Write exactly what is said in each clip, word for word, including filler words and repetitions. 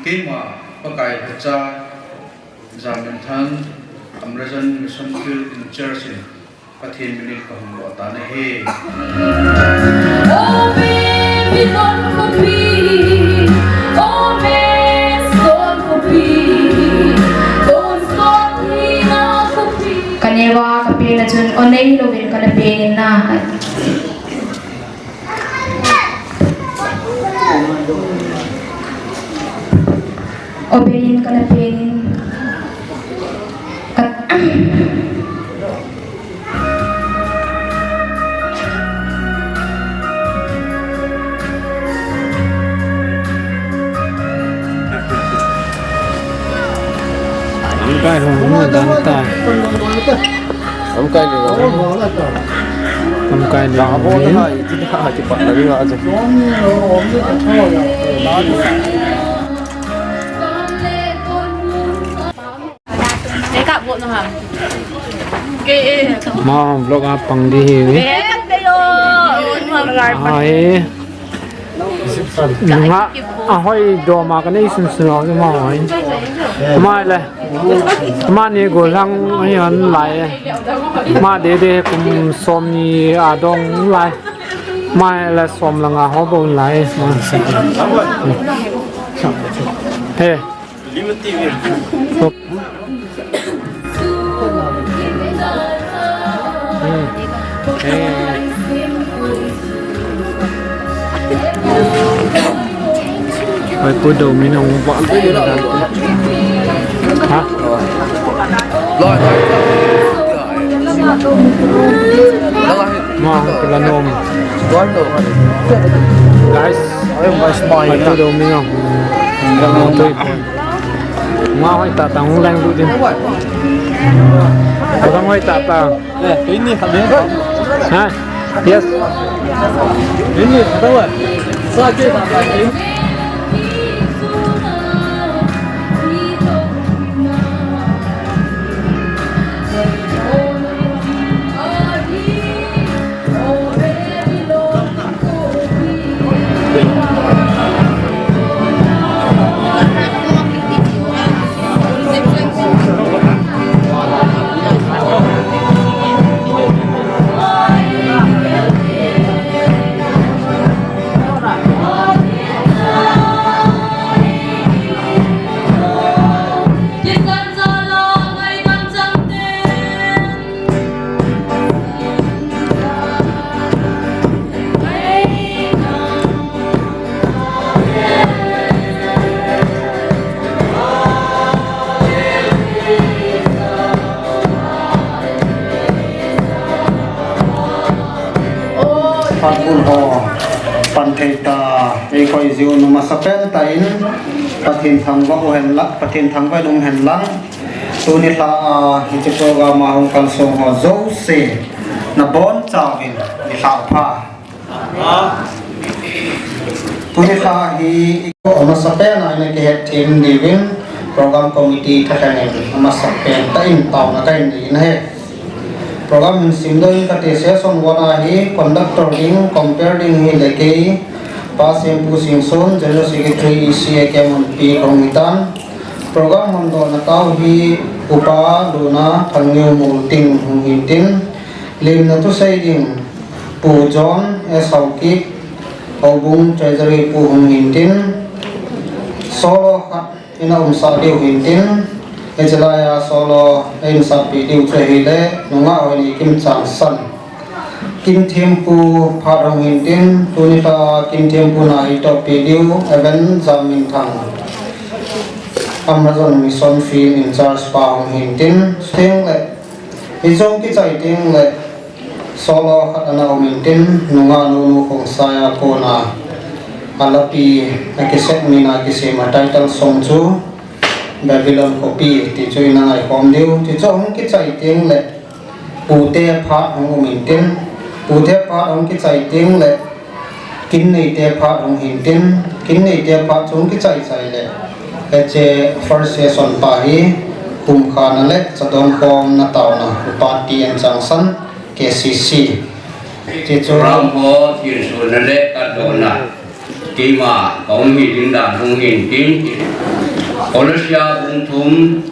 Keima Pakai Lhacha Jaminthang, Amrezon Mission Field in Church in Pathen minin kahung doh tan ahi. Kaneo a kapen a chun o nei louvin kana pen in na. O pen in kana pen in. Ka- Lamkai ho, hung dan ta. Lamkai le. Lamkai le. Make up buat noh. Ke. Ma vlog a pang di hi. Ke, ke yo. Ai. Nga ahoi doma kanei sun sun lo ma hoi. Ma le. Ma ni golang hi an lai. Ma de de kum som ni a dong lai. Ma le som langa ho bon lai. Ma. He. Ai, pu dou min ong ba. Ha? Ma, kila nom. Guys, ai, pu dou min ong. Nga hoi ta ta hung lang du din. Nga hoi ta ta. Ha? Yes. Phatbul ho pan thei ta, ei khoi jiu nu masapen ta in, Pathen thangvah u hen lang, Pathen thangvah in um hen lang. Tuni lha a, hiche program a hung kalsong ho jouse, nabonchauvin, nilhah pha. Tuni lha hi, amasapen a ina kihet them diuvin, program committee thalheng in, amasapen tah in taona kahin nei in ahi. Program hin simdoh in kate, session one a hi, conductor ding, compere ding hi le kei, Pa Sempu Singson, General Secretary E C A K Munpi kahung hitan. Program hondohna tao hi Upa Luna Thangneomol Ting hung hintin, limna thusei ding Pu John S Haokip, Houbung Treasury Pu hung hintin, solo khat ina umsah diu hintin, hiche laiya solo einsahpeh diu chu ahile, nungah Hoineikim Changsan. Kimthempu phat hung hintin, tuni lha Kimthempu na eitohpeh diu, Evan Jaminthang. Amrezon Mission Field in charge pa hung hintin, teng le, hiche hung kichai teng le, solo khat ana um intin, nungah Nunu Khongsai a kona, alapi, akisem mina kisem a title song chu, Babylon Khopi, ti chu ina ngaikhom diu, ti chu hung kichai teng le, Pute phat hung um intin, pute phat hung kichai teng le, kinneite phat hung hintin, kinneite phat chu hung kichai chai le, hiche first session pa hi, humkhana le, chadonkhomna taona, Upa T N Changsan, K C C. Ti chu Ramho, thilsohna le, kadohna. Keima kahung hi ding dan hung hin tin, Kolosia bung thum,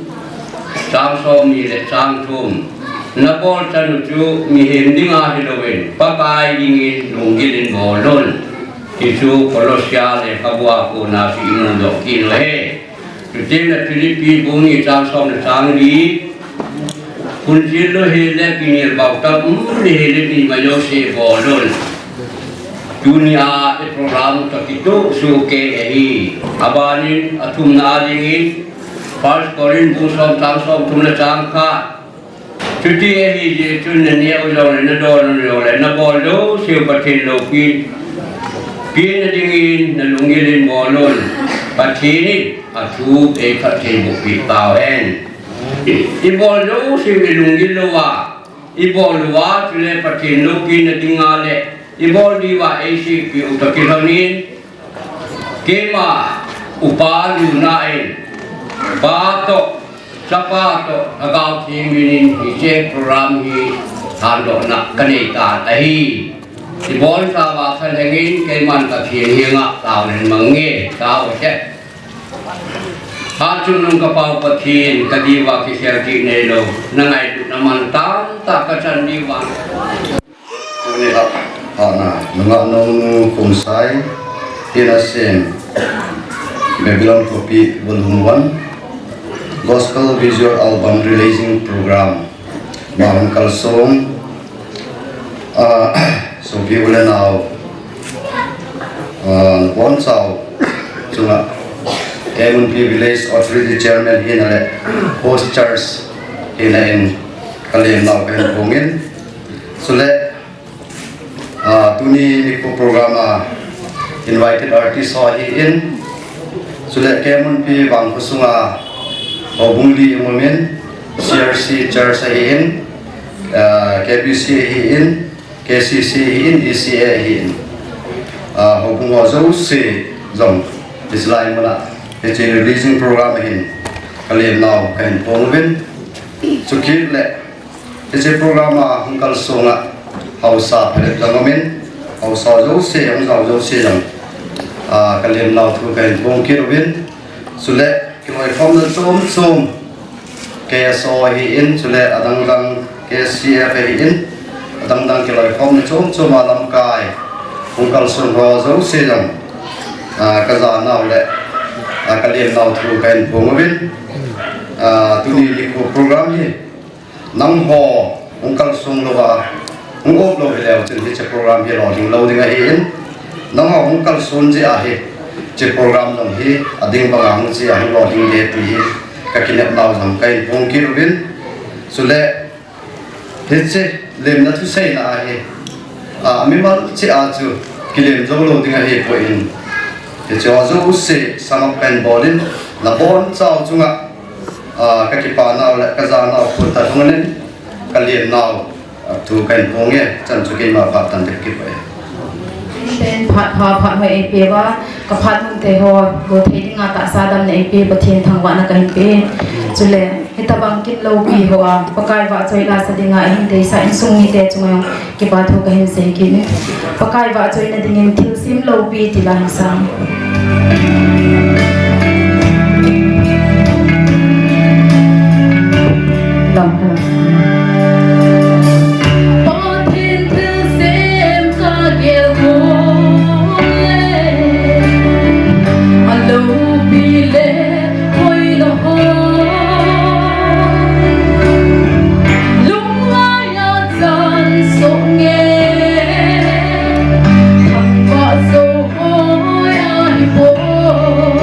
chang som ni le chang thum. Nabol chanu chu mihem dinga hilouvin, Pakai dingin lunggil in bol un, ti chu Kolosia lekhabua kona chu imudoh kit u ahi. Chuteng le Philippi bung ni chang som le chang li, phunchil lou hile kinel bautah um lou hile ima jouse bol un. Tunia i program toh kitoh sohkei ahi. Abanin athumna dingin First Corinth bung som chang som thum le chang khat. Chuti ahijeh chun naneh u jongle, nadon u jongle, nabol jouseu Pathen loupina dingin nalunggil in bol un. Pathen in athu eiphatthei bohpeh tauhen. Ibol jouseu ilunggil louva, ibol uva chule Pathen loupina dinga le ibol diuva eisehpeh u toh kilhonin, keima upa luna in, Pa toh, Chapa toh, Lhagao Theng minin hiche program hi thandohna kanei tan ahi. Ibonchauva khalhengin keiman Pathen henga taona hin mange, tao che. Hatchungnung kapau Pathen, kadiuva kikhel kit neilou, nangailutna mantam tah kachan diuva. Tuni a, ana, nungah nungnu Khongsai, Tina Singh, Babylon Khopi Volume one, Gospel Visual Album Releasing Program, Mahon Kalsong, ah, sopi u le nao, ah, nabonchau chunga, Kemunpi Village Authority Chairman hina le Host Church hina in kalemnau kahin phongin. Chule, ah, tuni nikho program a invited artist ho ahin. Chule Kemunpi vangkho sunga houbung li aumin, C R C Church ahin, ah, K B C ahin, K C C ahin, E C A ahin. Ah, houbung ho jouse jong hiche lai muna, hiche releasing program ahin kalemnau kahin phong uvin. Chukit le, hiche program a hung kalsonga haosa phabep jong aumin, haosa jouse, hung jao jouse jong, ah, kalemnau thu kahin phong kit uvin. Chule kiloikhomna chom chom, K S O ahin, chule adang dang K C F ahin, adang dang kiloikhomna chom chom a lamkai hung kalson ho jouse jong, ah, kajanau le, ah, kalemnau thu kahin phong uvin. Ah, tuni nikho program hi nangho hung kalsong louva, hung op lou hileu chun hiche program hi lolhing lou ding ahin. Nangho hung kalson jeh a hiche program jong hi ading banga hung jeh a hung lolhing ding ti hi kakinepnau jong kahin phong kit uvin. Chule hiche lemna thuseina a hi, ah, mimal cheh a chu kilem jou lou ding ahipoi. Hiche ho jouse sum up kahin bol in, nabonchau chunga, ah, kakipanau le kajanau khut a lhungin kalemnau, ah, thu kahin phong e, chan chu keima phat tante kakipah e. Ten phat pha phat hoi eipeuva, kaphat mun te ho, go thei dinga tahsa damna eipe, Pathen thangvahna kahin pe. Chule, hitabang kit loupi hoa, Pakai vahchoi lasa dinga eihin deisah insung mite chunga jong kipa thu kahin sei kit e. Pakai vahchoina dingin thilsem loupi tila hin sang. Lam. Pathen thilsem kagel uleh, aloupi le hoilou ho. Lunglai a chan soh nge, thangvah jou hoi ahipoi.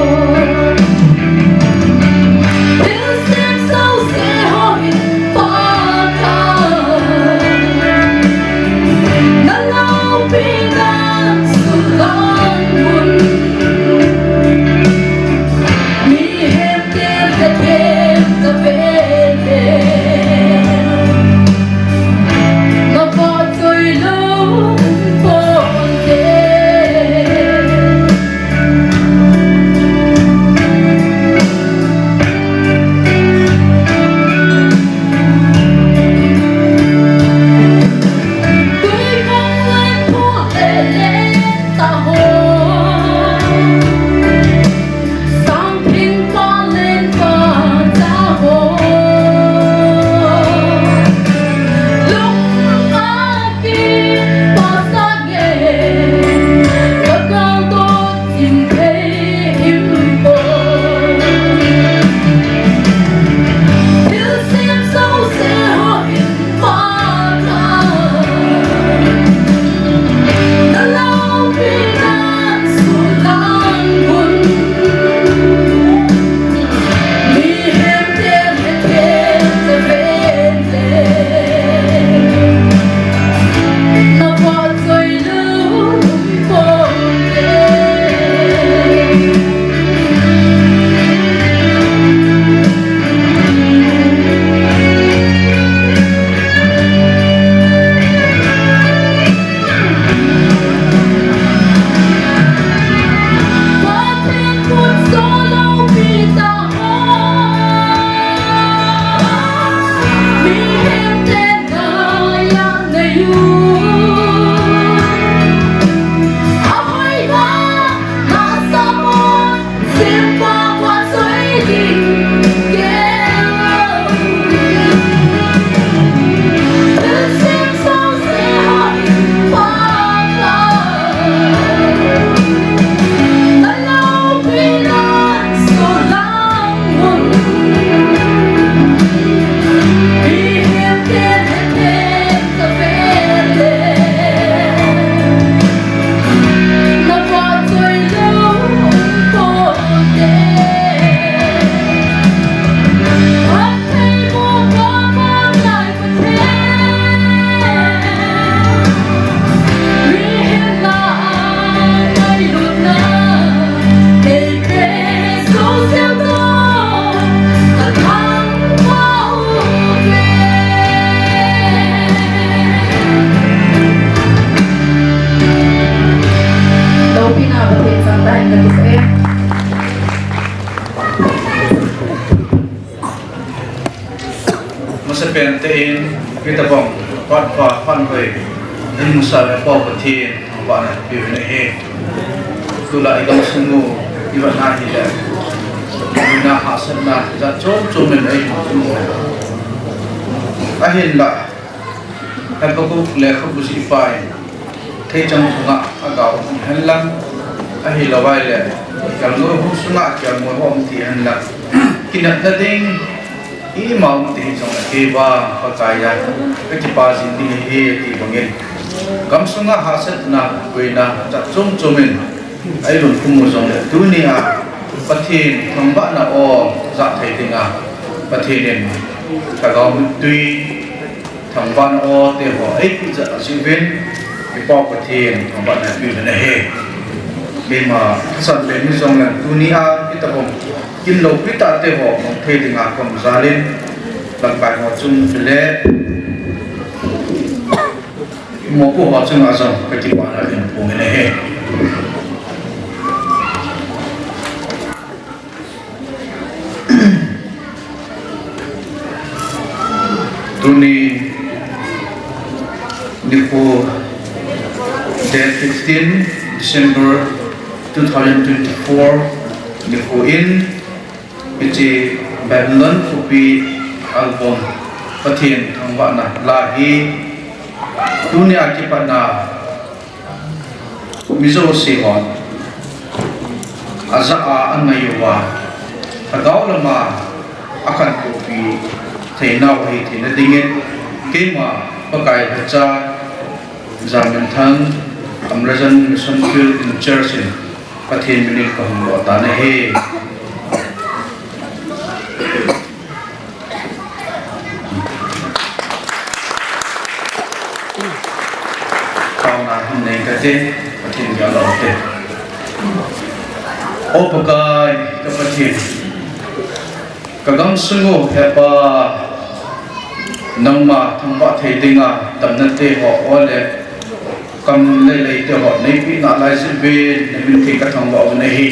Pente in, kita bang, pat pa, pan pai, in musa le pau Pathen, thangvahna piu na he. Tulai i gamsung u, i vat na hi le. Ina hahsatna, jat chom chom in ei hung chom. Ahinla, Habakkuk lekhabu jih pa in, theichang thunga agao um hen lang, ahilou vai le, kelngoi hung sunga kelngoi hung um ti hen lang. Kinepna ding, ima um ti hi jong a kei vang Pakai a, ka kipa jing ding ahi ti bangin. Gamsunga hahsatna, boina, jat chom chom in, ei lungkhum u jongle, tunia, Pathen thangvahna o, jah thei dinga, Pathen in, thagau mittui, thangvahna o te ho, ei peh jeh a jeh uvin, i Pau Pathen, thangvahna piu na he. Keima, san be ni jong lang tunia, i tabang, kin loupi tah te ho, mong thei dinga kom jalin, lamkai ho chung le, mopo ho chunga jong, ka kipana in phong na he. Tuni nikho date fifteen December two thousand twenty-four nikho in hiche Babylon khopi album Pathen thangvahna la hi tunia kipatna Mi jouse hon ajah a, angai uva, lhagao lama akhantou pi theinau ahi theina dingin, keima Pakai lhacha Jaminthang Amrezon Mission Field in Church in Pathen minin kahung doh tan ahi. Taona hin nei kate, Pathen gel lou te. O Pakai, ka Pathen, ka gamsung u hepa, nangma thangvah thei dinga damna te ho ole, kam lei lei te ho neipeh nalai jeh uvin, namin theng kathangvah u ahi.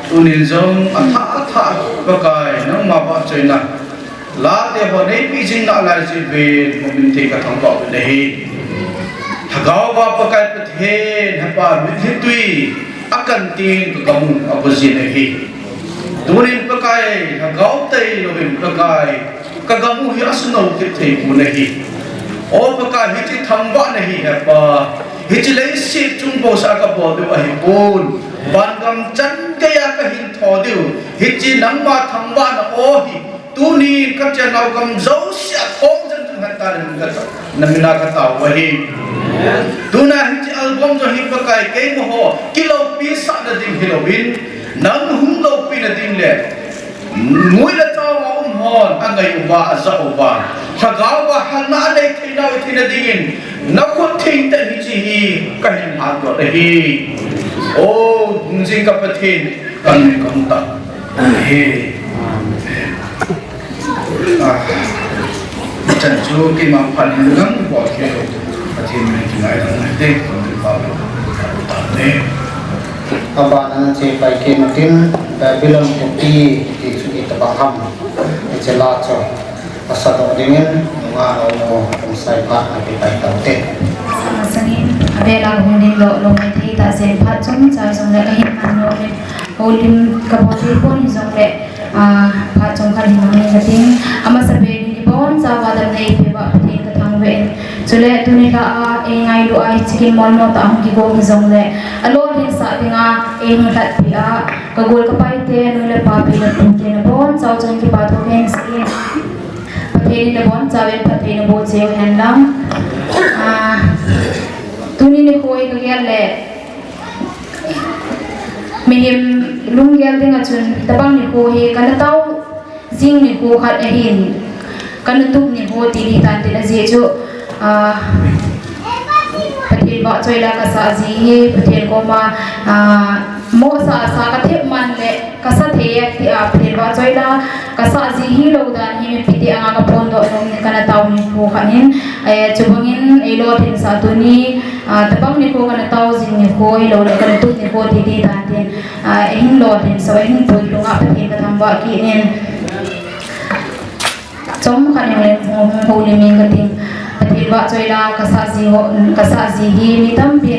Tunin jong athah athah Pakai, nangma vahchoina la te ho neipeh jing nalai jeh uvin, namin theng kathangvah u ahi. Lhagao va Pakai Pathen, hepa mitlhi tui akan tin kagam u avo jin ahi. Tunin Pakai, lhagao tei louvin Pakai, kagam u hi asunou kit thei pon ahi. O Pakai, hiche thangvahna hi hepa, hiche leiset chung bouseh a kabol diu ahipon, vangam chan geiya kahin tho diu, hiche nangma thangvahna o hi, tunin kachenau gam jousea thong jeng jeng hen tan, namina katao u ahi. Tuna hiche album jong hi Pakai, keima ho kiloupi sahna ding hilouvin, nang hung loupina ding le, ngui le chao a um hon angai uva, ajah uva, lhagao va halna anei theinau theina dingin, nakhut theng tah in hiche hi kahin lhan doh ahi. O, hung jing ka Pathen, kamin kahung tah ahi. Ah, chan chu keima phat in lang bol kit u, Pathen min kingaidam u hite, kon pa. Amen. Abana nache pai kit utin, Babylon khopi ti chu itobang ham, hiche la chu asadoh dingin nungah nu Khongsai pa nakipai taute. Masangin, avel a hung dingdoh lou maithei tah jeh in phat chomcha hijongle kahin man nom in, houlim kabol thei pon hijongle, ah, phat chomkhat hin mang inge kating. Amasapen in ibonchauva damna eipeh uva Pathen kathangvah in, chule tuni lha a eingailu a hiche kin molmo tah a hung kigong hijongle, alolhinsah dinga eihung lhatpeh a, kagol kapaite, nu le pa, pi le pute, nabonchauva chunga kipa thu kahin sei in. Pathen in nabonchauvin phatthei naboh cheh u hen lang. Ah, tuni nikho hi kagel le, mihem lunggel dinga chun, hitobang nikho hi kana tao jing nikho khat ahin, kana tup nikho ti ding tante, ajeh chu, ah, Pathen vahchoi la kasah ji hi, Pathen koma, ah, mohsah sa kathep man le, kasa thei e tia, Pathen vahchoi la kasah ji hilou dan hi mipite anga kaphondoh nom in, kana tao nikho khat ahin, eh, chubangin eilolhinsah tuni, ah, hitobang nikho kana tao jing nikho hilou le, kana tup nikho ti ding tante, ah, eihin lolhinsah, eihin puilhung a Pathen kathangvah kit in. Chomkhat jong le hung, hung houlim inge kati. Pathen vahchoi la kasah ji ho, kasah ji hi mi tampi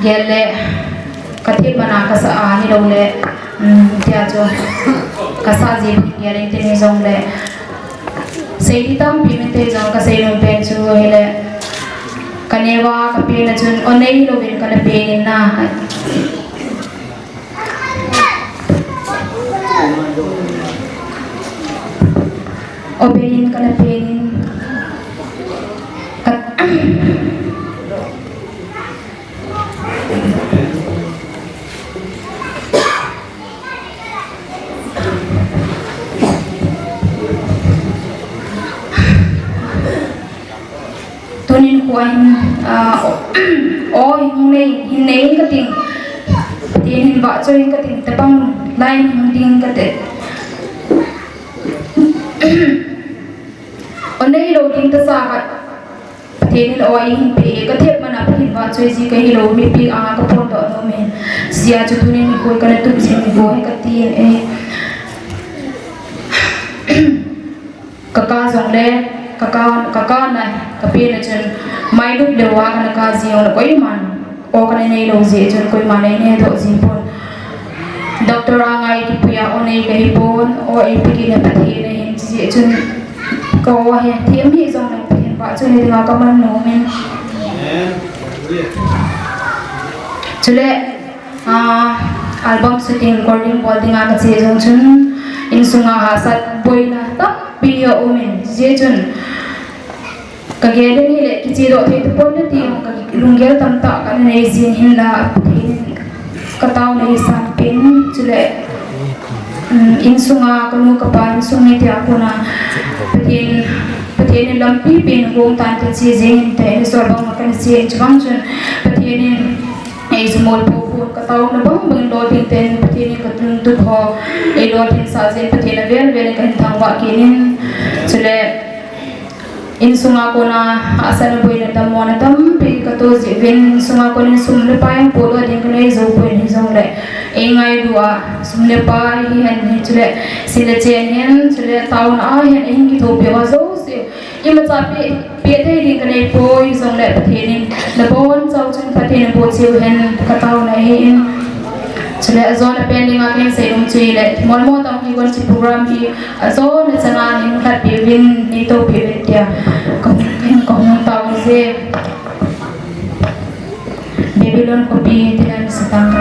gel le kathem mana kasah a hilou le, um, tia chu kasah ji gel in tin hijongle. Sei ding tampi um inte jong kasei nom pen chu hile. Kaneo a kapen a chun o nei louvin kana pen in na. O bei in kana pen in. Ka- Tunin kho hin, ah, o, o hin nei, hin nei inge kati. Pathen hin vahchoi inge kati, tapang lai hin hung ding inge kati. O nei lou ding tasa khat. Pathen in o eihin pe e, kathem mana Pathen vahchoi ji kahilou, mipi anga kaphondoh nom in. Hijeh a chu tunin nikho kana tup jing nikho hi kati e. Kaka jongle, kaka, kaka na, kapen a chun, mailut leuva kana ka ji jongle koiman o kana nei lou jeh chun koiman einei doh ji pon. Doctor a ngai kipui a o nei kahi pon, o eipe kit na Pathen ahin, hijeh chun ka o hi them hih jongle Pathen vahchoi dinga kaman nom in. Chule, ah, album shooting, recording bol dinga kache jong chun, insunga hahsat boina tampi aum in, hijeh chun, kagel in hile, kiche doh thei tapon nate, kalunggel tamtah kana nei jin hinla, Pathen in kataona hi sanpen, chule, um, insunga kanu kapa insung mite a kona, Pathen, Pathen in lampi pen gong tante che jeng inte, insol bang kana che in chubang chun, Pathen in Ei sumol pou pon kataona bang bang lo ding ten Pathen in katun tup ho. Ei lo ding sa jin Pathen avel vel in kahin thangvah kit in. Chule insunga kona hahsatna boina damlouna tampi kato jeh uvin insunga kona sum le pai podoh ding kanei jou pon hijongle. Ei ngailu a sum le pai hihen hi chule sil le chen hihen chule taona a hihen eihin kithopi uva jouse. Imacha pe, pe thei ding kanei poi, hijongle Pathen in nabonchau chun Pathen in boh cheh u hen kataona ahi in. Chule ajona pen dinga kahin sei nom chu hile, Molmo toh hi hiche program hi ajona chana neikhat peh uvin, neitoh peh uvin tia kahung, kahung tao je. Babylon khopi tina ni satang.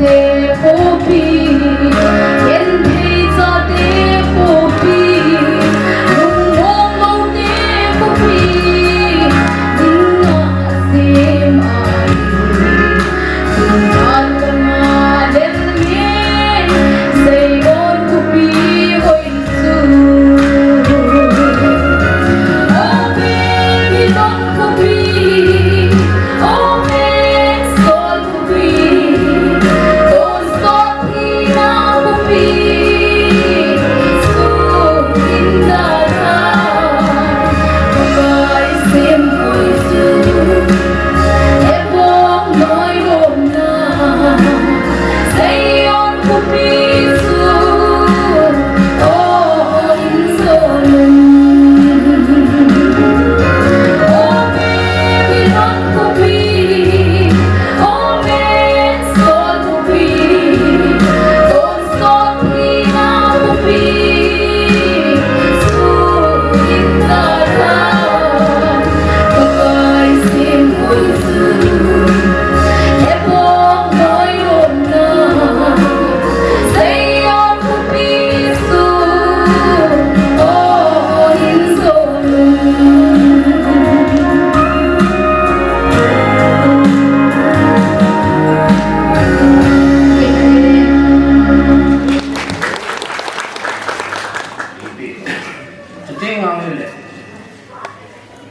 Popi, genthei chate popi, lungmong lote popi, ding a sem ahi, ding a lama del ngen, Saigon popi hoi chu. O baby, don't copy, o man, sol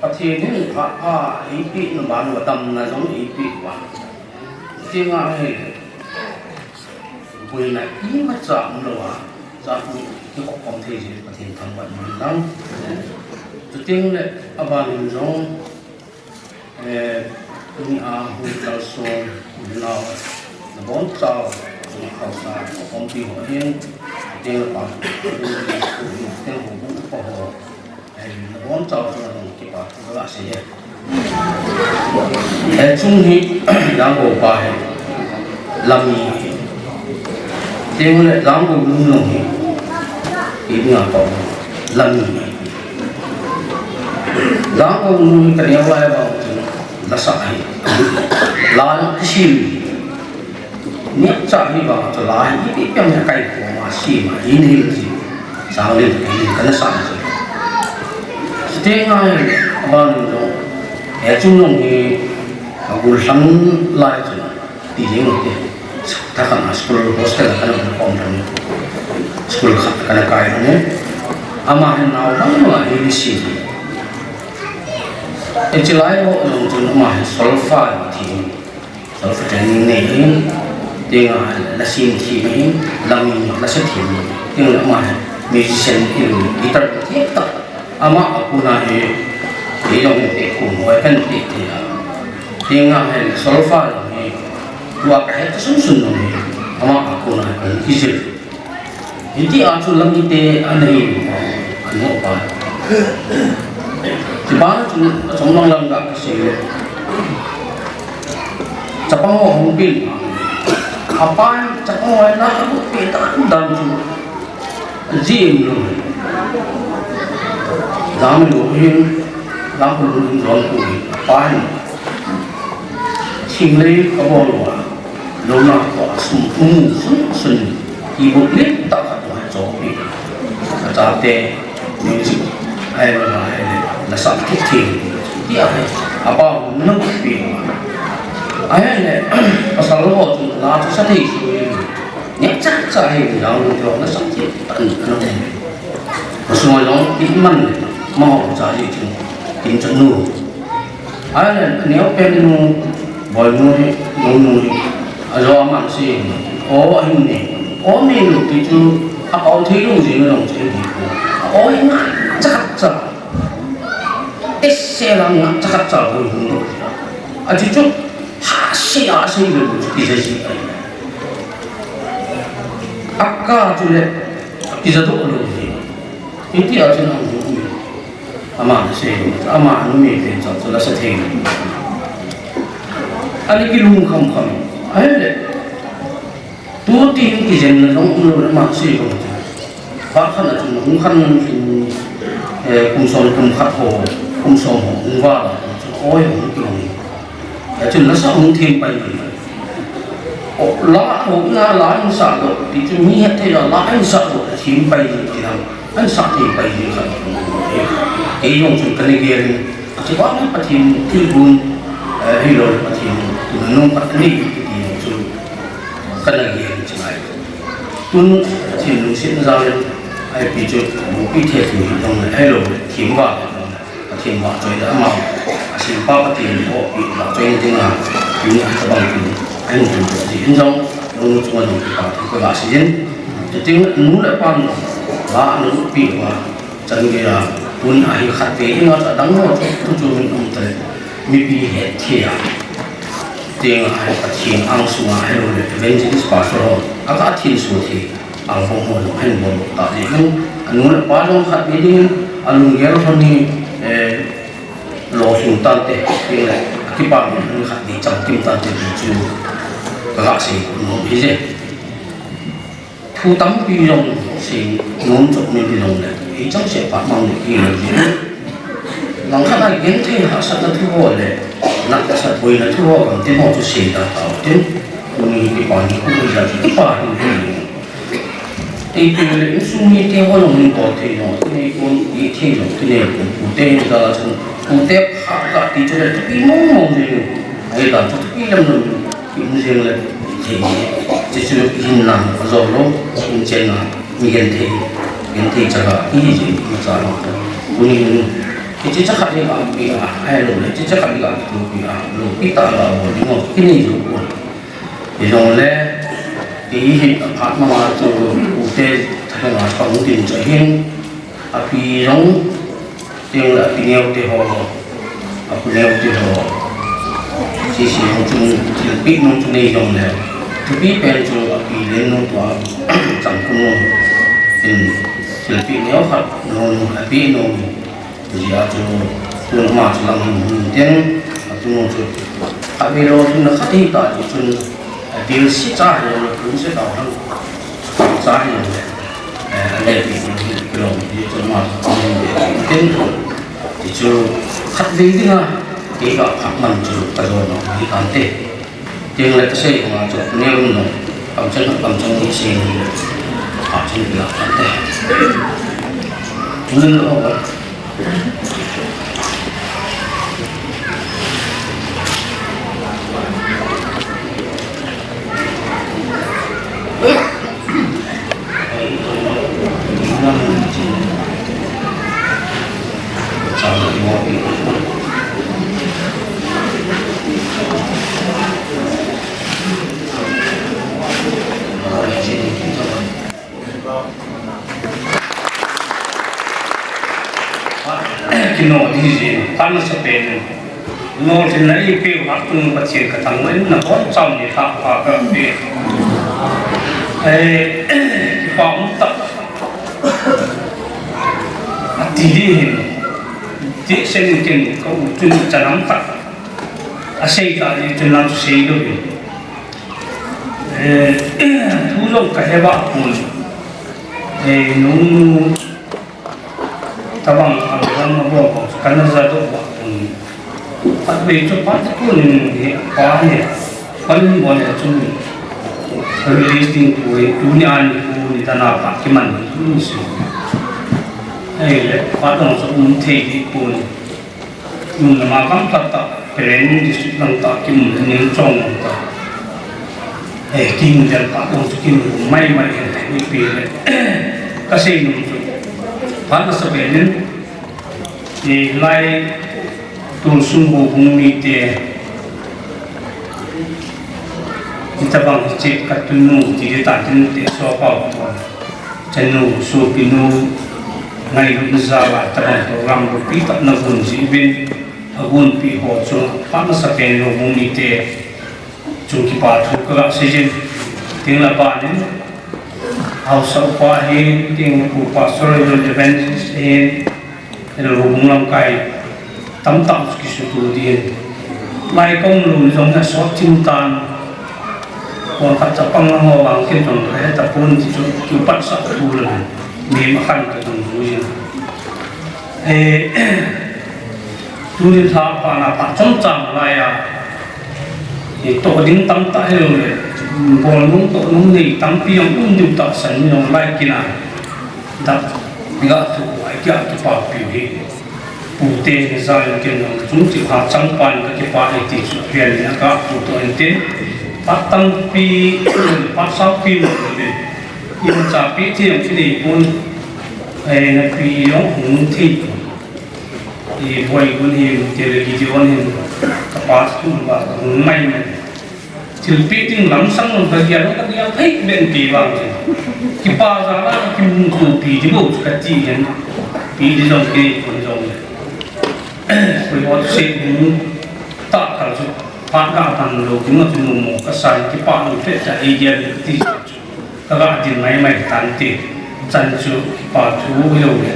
Pathen in pha pha eipeh na ban uva, damna jong eipeh uva. Pathen a hi boina imacha umlou a, jat ni kikhop khom thei jeh in Pathen thangvah in lang. Chuteng le aban in jong, eh, tuni a hung kalson, unau, nabonchau, tuni khausa, khompi ho hin, chuteng le pa, chuteng le houbung upa ho, eh, nabonchau chunga jong kipa thu kasei e. Eh, chung hi, Langgou pa hi, Lami hi. Chuteng le Langgou nu jong hi, ipi dinga pa, Lami hi. Langgou nu hi kaneo lai vang chun, lasa hi. La jong kisim. Nehcha hi vang chu la hi ipi ipi ham hi kaikhom a, sim a, in hil ji. Sang lin, in hil kana sa ji. Chuteng le, aban jong, eh, chung jong hi, agollhang lai chun, ti jeng ute. Thakhat a school hostel a kana um khom lhon e. School khat kana kai lhon e. Ama hin nao bang bang a hi sim. Hiche lai ho jong chun ama hin solfa thi. Solfa training nei in, chuteng le la sim thim in, Lami la sa thim in, chuteng le ama hi musician in, guitar thim tah, ama a kona hi, kei jong hin peh khom uve, kahin peh thei a. Chuteng le solfa jong hi, tua kahet sunsun jong hi, ama a kona hi kahin kijil. Hiti a chu Lami te ana hin, anu pa. Ti ban chu achom lang lang ga kasei le. Chapang ho hung pil. Apa chapang ho na abu pe ta dan chu. Jim lo. Lam lo hin, lam lo hin jon ku hin. Apa hin. Thinglei kabol uva, louna toh a sum um sunsun, keyboard lim tah khat toh a chopi. Achate music, ahile, ahile, nasam thei thei. Tia hi, apa hung nungpi uva. Ahile, pasal ho chu la chu sa thei sui. Neh cha cha hi, la chu nasam thei tan tan. Pasal ho jong iman, amaho cha hi chu, tin chu nu. Ahile, aneo pen nu, Boinu hi, Boinu hi, ajo aman si, o ahin ne, o ne nu ti chu, apao thei lou jing jong chu ahi ko. O hi ngacha khat cha. Ese la ngacha khat cha Boinu lou. Achu chu, ha se a se lou chu kija ji. Aka chu le, kija doh lou ji. Hiti a chu nang ju mi. Ama na sei, ama numei pen chang chu la sa thei. Ani kilungkham kham. Ahile. Tu tin kijenna jong umlou le ama sei jong. Phat khat a chun hung khan, eh, kum som kum khat ho, kum som ho, hung val a, oi hung kilung. Achun nasa hung them pai. O, la, o, na, la, an sa do, ti chu mi het thei la, la, an sa do, thim pai ji, ti na, an sa thei pai ji khat. Kei jong chu ka na gel in, a chi ba na Pathen thilgon, eh, hi lo Pathen, tu na nung Pathen ni, ti jong chu ka na gel in chi ngai. Tun Pathen lungset na jal in, ai pi chu, bu pi the tu hi jong, ai lo, thim ba, Pathen vahchoina ama, a sempa Pathen in vahchoina dinga, tuni a tabang tin, a hin tun jin jong, nunu chunga jong kipa thu ka ga sei in. Chuting nu le pa nu, ba nu pi ba, chan gei a, tun a hi khat ve dinga, adang ho chu, chu chu min um ta le, mipi het thei a. Teng a, Pathen angsunga, a hi lo le, evangelist pastor ho, a ka thin su thei. Album ho jong hin bol ta le hin, anu le apa jong khat ni ding, alunggel ho ni, eh, lolhing tante, tin le, akipa ni khat ni chamkim tante ti chu, ka ga sei nom hi je. Thu tampi jong sei nom chop ni ding jong le, ei chang se pa mang ni ki le je. Langkhat a genthei hahsatna thu ho le, nahsat boina thu ho, gam tin ho chu sei ta tau tin, tuni kipa ni, kipa ni, kipa ni. Ei tu le insung mite ho jong hin bol thei jong, tu nei kon i thei jong, tu nei kon, pute hin jala chun, pute pha ka ti chu le, thupi mong mong jeng, ei ta chu thupi lam lam, ki um jeng le, thei, chi chu hin lam, a jo lo, in chen na, mi genthei, genthei chaga, i hi jeng, i cha lo. Tuni hin, kichi cha khat hi ka pi a, ai lo le, chi cha khat hi ka pi a, lo pi ta la, lo pi mo, ki nei jo ko. Hijongle, kei hi aphat mama chu ute thahenga pang tin chu ahin, api jong, tin api neo te ho, apu neo te ho. Sisi jong chun thilpeh nom chu nei jongle. Thupi pen chu api len nom tua chang kun nom. Tin thilpeh neo khat nom, api nom. Hijeh a chu, tun ama chu lang hung hung tin, atunu chu, khatvei lolhinna khat ahi ta ti chun, a, bil si cha hi jong le, kum se tau hang, cha hi jong le, eh, a le pi, pi, pi long, hi chu ama chu hung hung tin, ti chu, khatvei dinga, kei ka phah man chu, ka jo nom hi tante. Tin le ka sei ma chu, neo no, kam chen, kam chen ni sei ni, a chen la ka te. Tun lo ba. Kino di ji, pan sa pen. Lolhinna eipeu ha tung Pathen ka thangvah in, nabonchauvin nilhah pha kape. Eh, kipa um tah. Ati ding hin. Ti sen ken ka u chun chanam tah. Asei ta di chun lang sei lou hin. Eh, thu jong ka he ba pun. Eh, nunu Tabang a lam a bol bol chu kana ja doh ba pun. Khatvei chu pa chu kunin hi pa hi. Panin bol le chu release ding pu hi tuni a ni pu ni tana pa kiman ni si. Ei le pa tong chu um thei di pun. Nunna ma kam phat ta, Peren district lang ta, kim le ning chong lang ta. Eh, king le pa tong chu kim mai mai hen, ni pi le. Ka sei nung chu. Phat nasa pen in, eh, lai tu sung bu bung mi te, ni tabang che ka tu nu, ti ta tin te so pa. Chanu, sopinu, ngailutna jal a tabang program loupi tah na gon jeh uvin, agonpi ho chunga phat nasa pen lou mite chung kipa thu kaga sei jin. Tin le aban in, haosa upa hin, tin Pu Pastor Evangelist hin, Hello, Houbung lamkai tamtah chu kisuto ding. Lai kaum lou jong asot chim tan. Kong khat chapang lang ho vang ken jong kahe tapon ti chu kipat sah tu le. Mi ma khan ka jong jui. Eh, tuni tha pa na pa chomchang lai a. Eh, toh ding tamtah helou le. Bol nung toh nung nei tampi jong um diu tahsan jong lai kina. Dak ga thu ai kia kipapi u hi. Pute ni zan ken jong chung chi ha chang pan ka kipa e ti chu pian ni ka pu to en tin. Pat tampi, pat saupi mo ni. Imacha pi ti jong kinei pon. Ai na pi jong hung thei. I boi gun hi, ti le video hin, ka pa chu ba, ka hung mai mai. Thilpeh ding lamsang lam ka gel, ka gel thei ben pi vang chu. Kipa jal a, kimuto pi di bou chu ka ti hen. Pi di jong kei kon jong le. Koi hot se mu ta ka chu. Phat ka pan lou ding a chu mo mo ka sa kipa lou peh cha ei gel ti chu. Ka ga din mai mai tan ti. Chan chu kipa thu hilou le.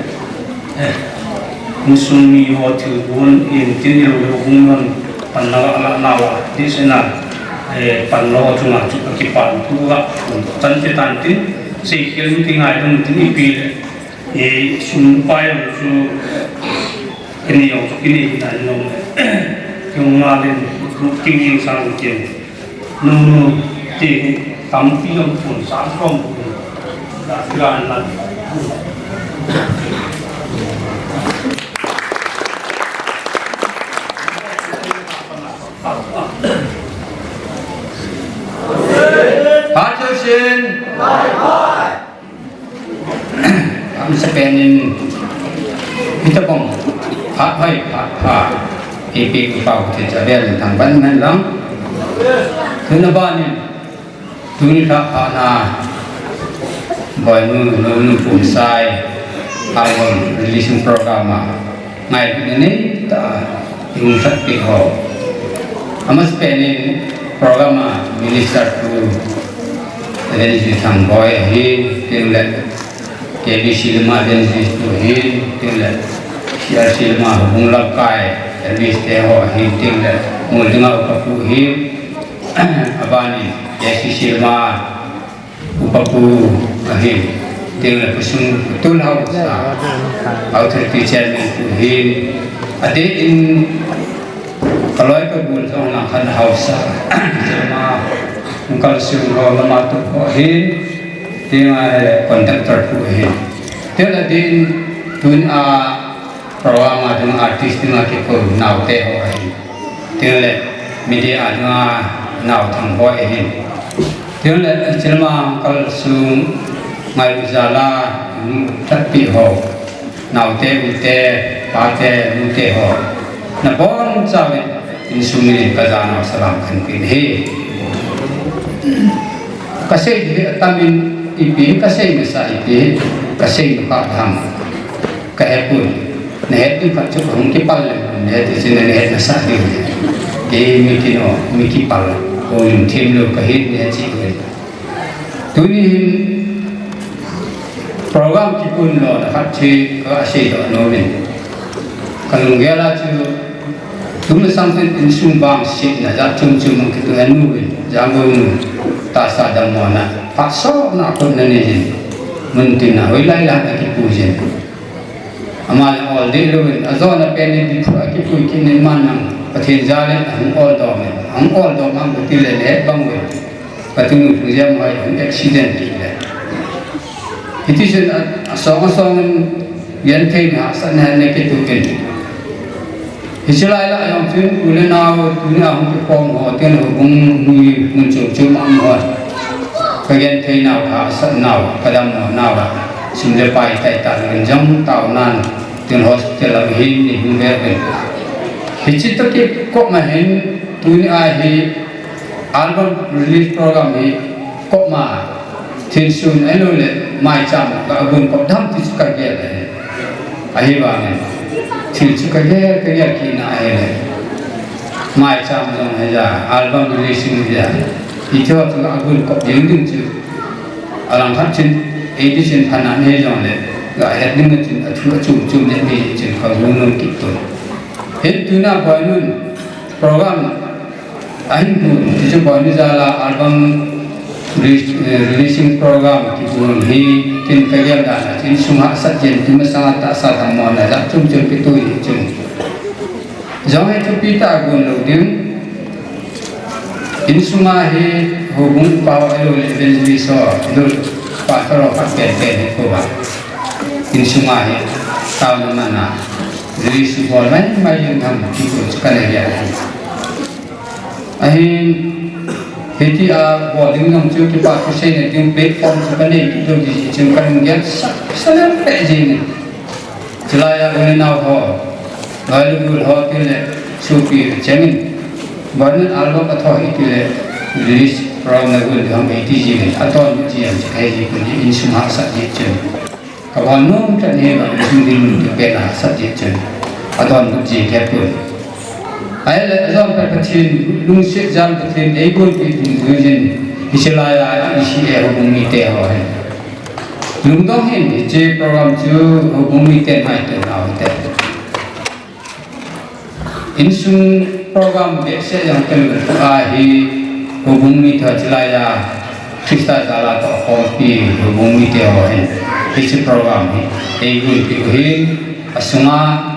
Eh, insung mi ho thil gon in tin hilou le hung non pan na ga la na wa. Ti se na, eh, pan lo chunga chu ka kipa thu ga. Chan ti tan tin. Sei khel mi ti ngai dong tin ipi le. Eh, sum pa jong chu, eh, kini jong chu kini tan jong le. Kiung ma len, king ing sang kin. Nu, nu, ti hi tampi jong pun, sang som pun. Da kira na. Phat jousen. Amasa penin, hitabang, phat hoi, phat pha, ipi pau ti cha vel thang ban man lang. Tuna banin, tuni kha pha na, boinu, nu, nu pum sai, album releasing program a. Ngai pi nei ta, yung sa pi ho. Amasa penin program a minister tu, Evangelist Thangboi ahin, tin le K B C lama Evangelist tu ahin, tin le C R C lama Houbung Lamkai, Evangelist te ho ahin, tin le Muldinga upa pu ahin, abani K C C lama Upa pu ahin, tin le Pu Sung, Pu Tun Haosa, Authority Chairman pu ahin, adeh in ka loi ka gol jong lang khan Haosa, Jema, Uncle Sung ho lama tu ho ahin, tin le contractor pu ahin. Tin le adeh in tun a Program a ding artist ding a kikou naote ho ahin. Tin le media a ding a nao Thangboi ahin. Tin le chilma kal sung ngai u jal a, mm, thatpi ho. Naote, ute, pate, nute ho. Nabon chauvin insung minin ka jana salam kahin pe ahi. Ka sei hi atamin ipi ka sei masa ipi ka sei nu kha tham. Ka hepon. Na het ding khat chu hung kipal le, na het chu na het nasa diu. Kei mi kino, mi kipal. Ko lungthim lou ka het na chi ko. Tuni hin program kipun lona khat chu ka seidoh nomin. Ka lunggel a chu Tun masang chun insung vangsetna jat chom chom hung kitoh a nu in, Jangol nu, tahsa dammona, phat sotna a kona nei jin, mun tina hoilai lai a kipu jin. Ama le ol deh louvin, ajona pen in Diphu a kipui kit in man nang, Pathen jal in ahung ol dom in, ahung ol dom a hung kiti le le bang uvin. Ka tunu Pu Jam Hoi hung accident kit le. Hiti chun a, asong asong in genthei na hahsatna na kitup in. Hiche lai lah a jong chun u le nao tuni a hung kikhom ho, tin houbung nui mun chom chom a um ho. Ka genthei nau, ka hahsat nau, ka dammo nau a. Sum le pai tai ta in jong tao nan tin hospital a hin ni hung ve ve. Hiche toh kikop ma hin tuni a hi Album release program hi kop ma, thil sun ahilouleh maicham ka gun kop dam ti chu ka gel ahi. Ahivangin thil chu ka gel, ka gel kit na ahile. Maicham jong hija, album releasing hija. Hiti ho chu ka gun kop ding ding chu. Alangkhat chun, ei ti chun phatna nei jongle, ka het ding chun, athu achom chom le mi chun ka gun nom kit tu. Hin tuna Boinun program Ahin pun, tichu Boinu jal a album re-, eh, releasing program kibol hi, tin ka gel dan a, insung hahsat jeng, tun masang a tahsa dammona jat chom chom kitoh hi chun. Jong hi thupi tah a gon lou ding. Insung a hi Houbung pa ho, ahilou le evangelist ho, ahilou le pastor ho khat pen pen hi ko ba. Insung a hi, taona man a, release bol mai mai jing ham ti ko chu ka nei le ahi. Ahin, hiti a bol ding jong chu kipa thu seina ding platform chu ka nei kit lou ding chu ka lunggel sa, sa lem pe jing in. Chulai a u le nao ho, loi le gol ho, tile sopi chengin, Boinun album atho hi tile release program na gol ding ham eiti jing in, adonbut ji jong chu kahe ji pon, insung hahsat ji chun. Ka bol nom tah in hi ba, insung dinmun tu pen a hahsat ji chun. Adonbut ji kahe pon. Ahile, ajon pa Pathen, lungset jal Pathen, eibolpi ding tu jin, hiche lai a, hiche a houbung mite ho hi. Lungdong hin, hiche program chu houbung mite ngaito nau te. Insung program behseh jong tel ahi, houbung mite chulai a, Christa jal a tohkhompi houbung mite ho hin, hiche program hi, eibolpi u hin, asunga,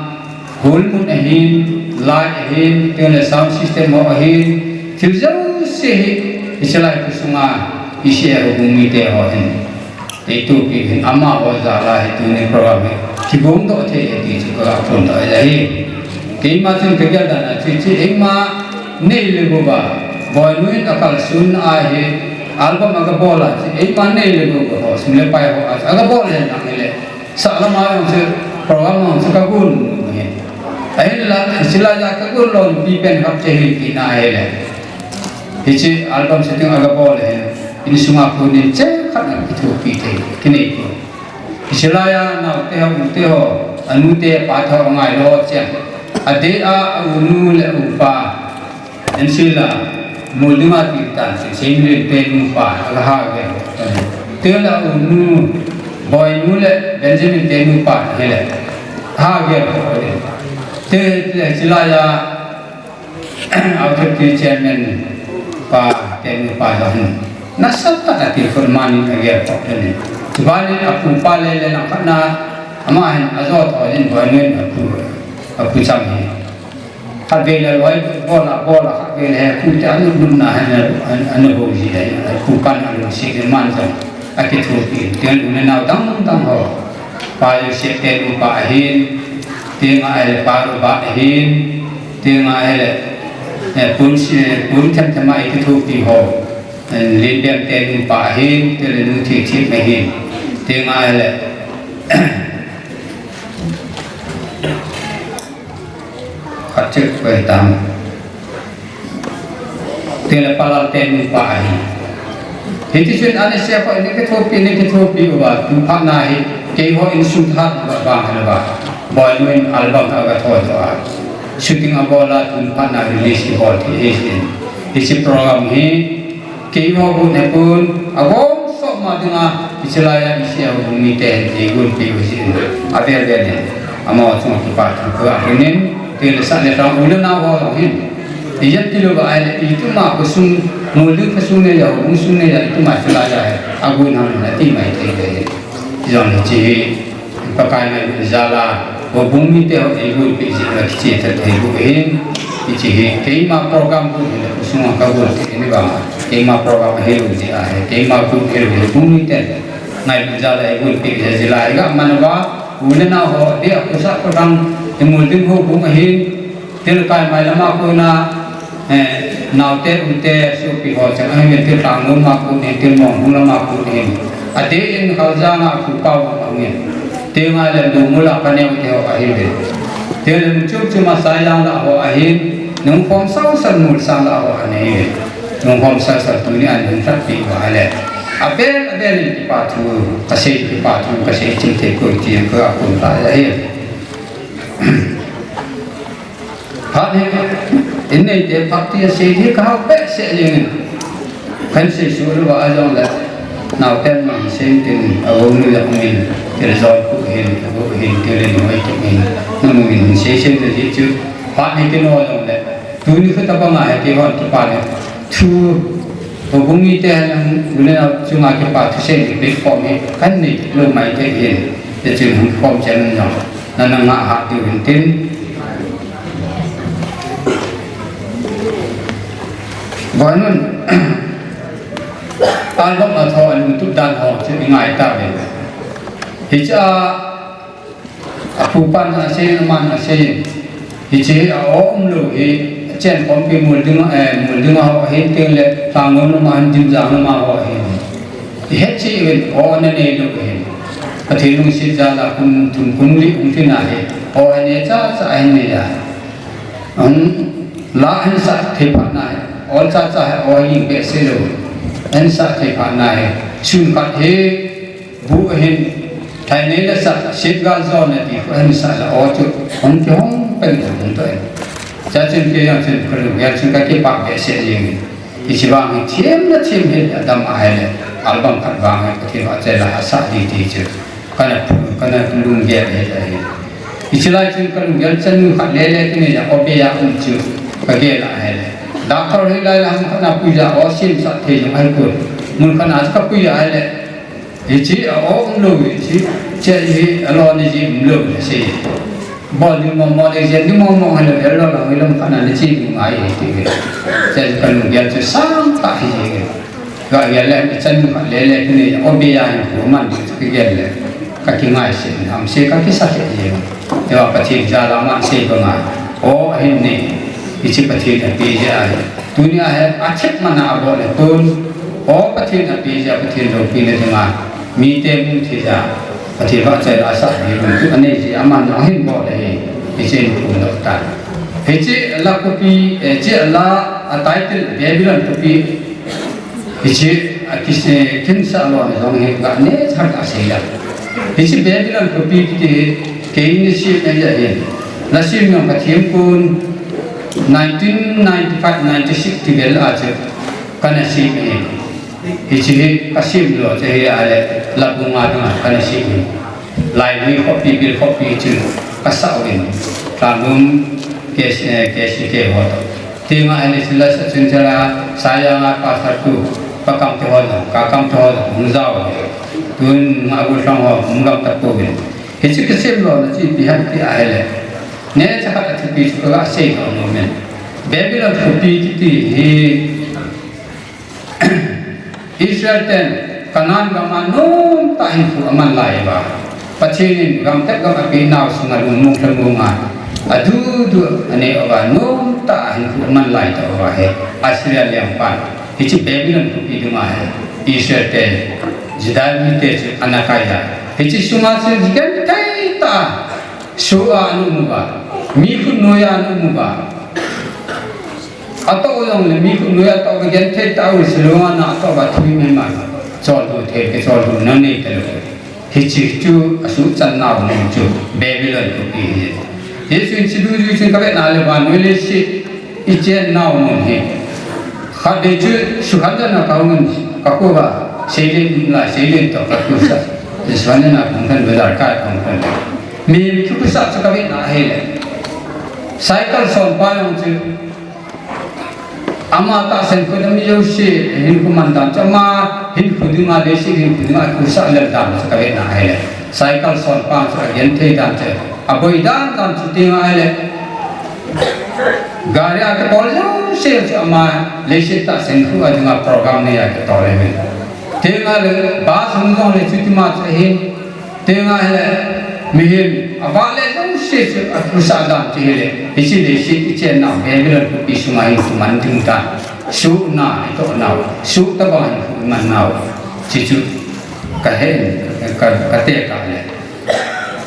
Hall mun ahin, light ahin, tile sound system ho ahin, thil jouse hi, hiche lai khu sunga, hiche a houbung mite ho hin. Eitopi hin, amaho jal a hi tuni program hi kigong doh thei ahi ti chu ka ga phongdoh ahi. Keima chun ka gel dan a chu, chu eima nei le gou ba, Boinu in akalson a hi, album aga bol a chu, eima nei le gou ba ho, sum le pai ho a chu, aga bol le nang le. Sahlam a jong chu, program jong chu ka gon u ahi. Ahinla, hiche lai a ka gon lou pi pen khat chu hi tina ahile. Hiche album shooting aga bol ahin, insung a kon in chekhat na kithopi thei, kinei pon. Hiche lai a naote ho, ute ho, anu te, apa te ho angai lou cheng. Adeh a, anu le upa. Insung la, mol ding a ti tan, Seilen te nupa, aga ha ve. Tile unu, Boinu le Benjamin te nupa, hile. Ha ve. Te, te, chulai a, authority chairman pa, te nupa jong. Nasatah a tilkhou man in aga pok ni. Chuban in apu pa le le lang khat na, ama hin ajo tho in Boinu in apu, apu cham hi. Khatvei le loi bol a, bol a, khatvei le khu te anu lum na hin, an, anu ho ji le, khu pan anu si ke man jong, akithopi, tin u le nao dang dang ho. Pa Joseph te nupa ahin, tin ahile pa Robert ahin, tin ahile, eh, pun si, pun them them a ikithopi ho. Eh, Linbem te nupa ahin, tin le nu thi thi ahin, tin ahile, Khat chu koi tam. Tile Palal te nupa ahi. Hiti chun ana se ko ni kithopi, ni kithopi uva, tu phat na hi, keiho insung tha ba ba ha ba. Boinu in album aga tho tho a. Shooting abol a, tu phat na release ibol thei ahi. Hiche program hi, Keiho gon hepon, agong soh ma dinga, hiche lai a, hiche a houbung mite hin eigonpeh u jeh in, avel vel in, amaho chunga kipa thu ka ga hon in, tile sah le tang u le nao ho jong hin. Ijat tilou va ahile, ituma khosung, mol ding khosung nei a, houbung sung nei a, ituma hiche lai a hi, agon ham in ati mai thei le hin. Ijong hiche hi, Pakai ngailut jal a, houbung mite ho eigonpeh jeh a kiche tha thei bou ahin, hiche hi keima program bou hile, khosung a ka gon thei ni vang a, keima program ahilou jeh a hi, keima gon hilou hi, houbung mite ngailut jal a eigonpeh jeh a, jeh a hi ga man uva, u le nao ho, adeh a khosah khodang, imol ding houbung ahin, Til kai mai lama kona, eh, naote, ute, sopi ho chang ahin, til Tangmol ma kon hin, til Mongbung lama kon hin. Adeh in Khaljang a Pu Pau ahung in. Til ngai le Lungmol a Paneo te ho ahi ve. Til chum chum a Saijang la ho ahin, nungkhom sausau Molsang la ho ahi ve. Nungkhom sausau tuni a nungthat pi uva le. Avel, avel in kipa thu, kasei kipa thu, kasei chim thei poi ti ka kon ta ahi. Phat hi, in neite phat ti asei hi ka hao behseh jeng in. Kan sei suh lou va ajong le, naoten mang sei tin, agou nu le hung in, til jol pu hin, agou hin, til in hoi tu hin, na mu in sei sei le ji chu, phat hi kino jong le, tuni khu tabang a hi kihon kipa le, thu, houbung mite hin, u le nao chunga kipa thusei ni platform hi, kan nei lou mai thei hin, te chin hung khom chen jong. Nana ngah hat diu hin tin. Boinun, Album a tho a lungtup dan ho chu i ngai ta ve. Hiche a, a pupan a sei, aman a sei. Hiche a umlou hi, a chen khompi mul ding, eh, mul ding a ho hin ting le, tang lo ma hin din jang ma ho hin. I het chi uvin, o na nei lou hin. Pathen lungset jal a kum thum kum li kum thina hi. O a ne cha cha a hin nei a. Ang la hin sa thei pha na hi. Ol cha cha hi o hin behseh lou. Hin sa thei pha na hi. Sun khat hi bu hin thai nei la sa sit gal jo na ti ko hin sa la o chu. Hong ki hong pen hong to. Cha chun ke yang chun ko lu ya chun ka ki pa behseh jing. Hiche vang hi thiem na thiem hi a dam a hi le, album khat vang hi Pathen vahchoi la a sa di ti chu. Kana phu, kana lunggel hi a hi. Hiche lai chun ka lunggel chan nu khat le le ti ni ja o be ya um chu ka gel a hi le. Doctor hi lai la hung kana pu ja o sim sa thei jong a hi ko. Mun kana ka pu ja a hi le. Hiche a o umlou hiche, che hi a lo ni ji umlou le sei. Bol ni mo mo le je ni mo mo ha le lo lo hi lam kana ni chi ni ngai hi ti ve. Che ka lunggel chu sang ta hi ji. Ga ya le chan ma le le ni o be ya ni ko man chu ki gel le. Ka ki ngai se ni am se ka ki sa se ji. Te wa Pathen jal a man sei ko ngai. O hin ni. Hiche Pathen a pe je a hi. Tunia hi a thep mana a bol le tun. O Pathen a pe je a Pathen loupi le dinga. Mite mu thei ja, Pathen vahchoi la sa di lungtup anei ji aman jong ahin bol ahi, hiche in phun doh tan. Hiche la khopi, eh, hiche la a title Babylon khopi, hiche a kise, kin sa lo na jong hi ga ne cha ka sei la. Hiche Babylon khopi kiti hi, kei ni si na ja hi. La si mi ong Pathen kun nineteen ninety-five ninety-six ti vel a che, kana si mi. Hiche hi ka sim lou, hiche hi a le, la bung a dang a kana sim hi. Lai lui khopi, bil khopi chu ka sa uvin. Tlanglum K C, eh, K C K ho. Tinga a le sila sa chun chara, saya nga pastor tu, pa kam te ho, ka kam te ho, hung jao. Tun nga bu sang ho, hung gam ta pu uvin. Hiche ka sim lou, na chi pi han ti a le. Ne cha ka ti pi chu ka sei ka mo men. Babylon khopi kiti hi. Israel ten Canaan gam a nomtah hinkho aman lai uva. Pathen in gam tep gam ape nau sunga lungmong lhamong a, adudu anei uva nomtah hinkho aman lai tauva hi Assyria lengpan. Hiche Babylon khopi dunga hi Israel te Juda mite chu ana kai a. Hiche sunga chu genthei tah a soh a ana um uva. Mi khut noiya ana um uva. Atoh jong le mi khut noiya atoh ka genthei tah u Siloam a atoh uva thui mai mai. Choldo thei ke choldo na nei talou. Hiche chu asuhchan nau mun chu Babylon khopi hi. Jesu in chidu ju chun ka vena le vannoi leiset i chen nau mun hi. Khatvei chu sukhan jana ka hung in ka kou va seilen la seilen toh ka kou sa. Jesu in na kong khan bazar ka kong khan. Mi mi chu kou sa chu ka vena hi le. Cycle son pa jong chu Ama tahsan khu dam jouse, hinkho man dan chu ama hinkho dinga leiset hinkho dinga khu sa lel dan chu ka vena hi le. Cycle son pa chu agenthei dan chu, aboi dan dan chu tinga hi le. Gari a kitol jouse chu ama leiset tahsan khu a dinga program neiya kitol ahi. Tinga le, bus hung jong le chutima chu ahin, Tinga hi le, mihem, avale jouse chu, akhusa dan chu hi le, hiche leiset i chen nau, Babylon khopi sunga hinkho man ding dan. Soh na, i toh nau, soh tabang hinkho i man nau. Hiche chu, ka he, ka, ka te ka le.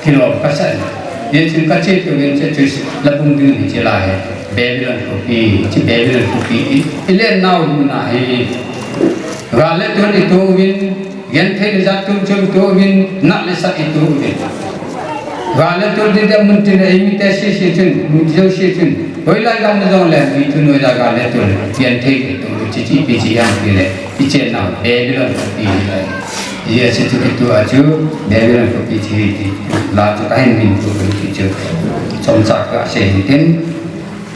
Kilom ka sa le. Hiche chu ka che tu vin che chu, la bung ding hiche la hi. Babylon khopi, hiche Babylon khopi, i, i len nau na hi. Gal le tun i tu vin, Genthei le jat chom chom i to uvin, nat le sat i to uvin. Gal le tol ding ding mun tin le, eimi te sese chun, mun jouse chun. Hoilai gam na jong le, mi tu noiya gal le tol, genthei le to, chi chi pi chi yang ti le, i chen nau, Babylon khopi le. Jesu chu kitu a chu, Babylon khopi chi ti, la chu ka hin min tu ti chu. Chomcha ka sei tin.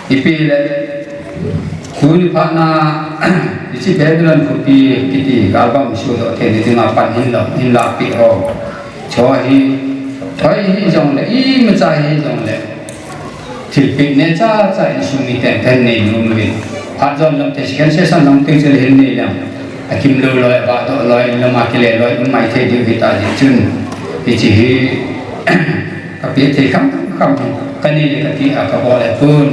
Ipi le, tuni phat na, hiche Babylon khopi kiti ka album sodoh thei ni dinga pan hin lo, hin lahpeh ho. Cho hi, thoi hi jong le, imacha hi jong le. Thilpeh neocha cha insung miten nei nom uvin. Phat jon lam te second session lam te chule hin nei leng. Akimlou loi, avahdoh loi, in lama kile loi, um maithei diu hita jeh chun. Hiche hi, kapeh thei khamkham, kanei le kati a kabol le pon.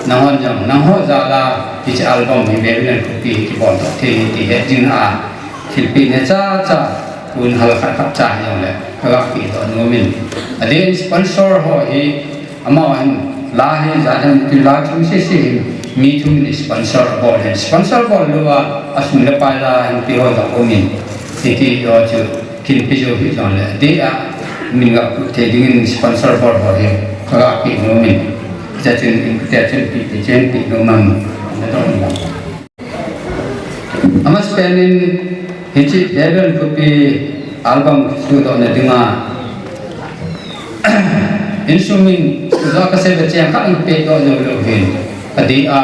Nanghon jong, nangho jal a, hiche album hi Babylon khopi kibol doh thei hi ti het jing a. Thilpeh neocha cha, pon hal khat khat cha hijongle, kaga peh doh nom in. Adeh in sponsor ho hi, amaho hin, la hi jat ham ti la thum sese hin, mi thum in sponsor bol hin. Sponsor bol lou a, asum le pai la hin pe ho jong um in. Hiti ho chu, kin pe jou hijongle, adeh a, min ga kut thei ding in sponsor bol ho hi, kaga peh nom in. Hiche chun, in kute chun pe, pe chen pe nom am, na doh in. Amasapen in hiche Babylon khopi album sudohna dinga insung min sudoh kasei becheng khat in pehdoh jou lou hin. Adeh a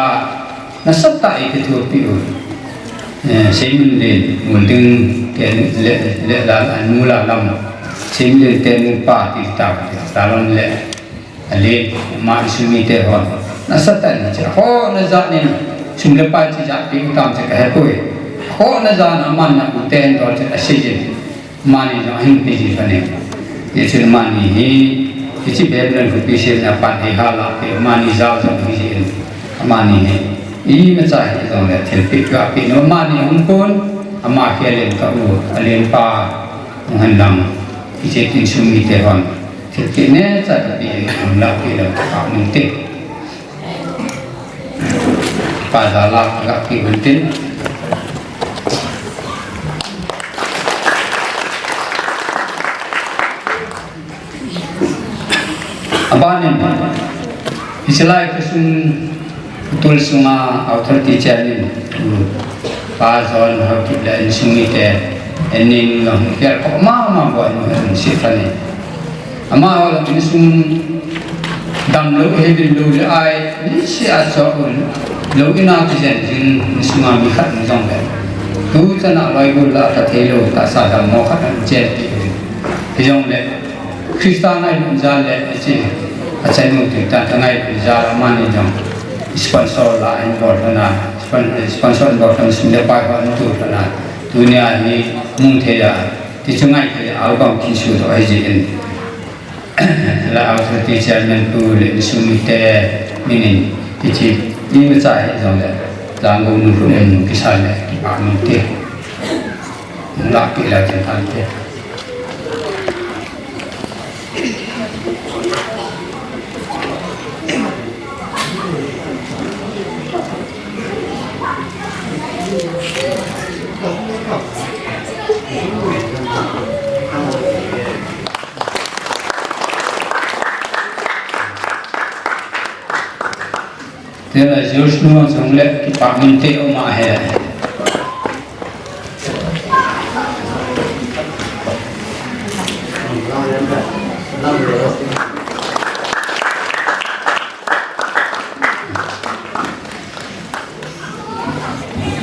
nasatah a eikithopi u. Eh, Seiminlen, Mulding te le, le la, Mula lam. Seiminlen te nupa ti ta, ta lam le. Ale, ama insung mite hon. Nasatah in che. Ho, na jat nin, sum le pai che jat pi u tam che kahepoi. Ho, na jat aman na u ten dol che asei jin. Amani jong ahin pe ji lhon e. Hichun amani hi, hiche Babylon khopi semna pan hi hala pe, amani jal jong hi jin. Amani hi, imacha hijongle thilpeh kaga pe nom, amani hung pon, ama khel in ka u, alen pa, hung hen lang. Hiche insung mite hon. Thilpeh neocha kape in, um lah peh lou, ka um inte. Pa jal a kaga pe u hinte. Abanin, hiche lai khosung, Tul sunga authority chairman, Pa John Haokip le insung mite, ening long kial ko mama bo anu hen si thani. Amaho insung damlou, hibin lou le ai, nisi a cho un, lou ina kijen jin, insung a mi khat jong le. Tu chana loi gul la kathei lou, tahsa dammo khat an chen ti. Hijongle, Christa ngailutna jal le, hiche, achainu tutan, angailutna jal, amani jong, sponsor la, involve na, spon-, sponsor involve na, sum le pai ho, intu na, tunia hi, mung thei a, ti chu ngai thei a, album kisudoh ahi jin. La authority chairman pu le, insung mite, minin, hiche, imacha hijongle, Lamgou nu pu en, kisa le, kipah mite. Lah peh lou chen tante. Tela George nu jong le kipah mite um ahi.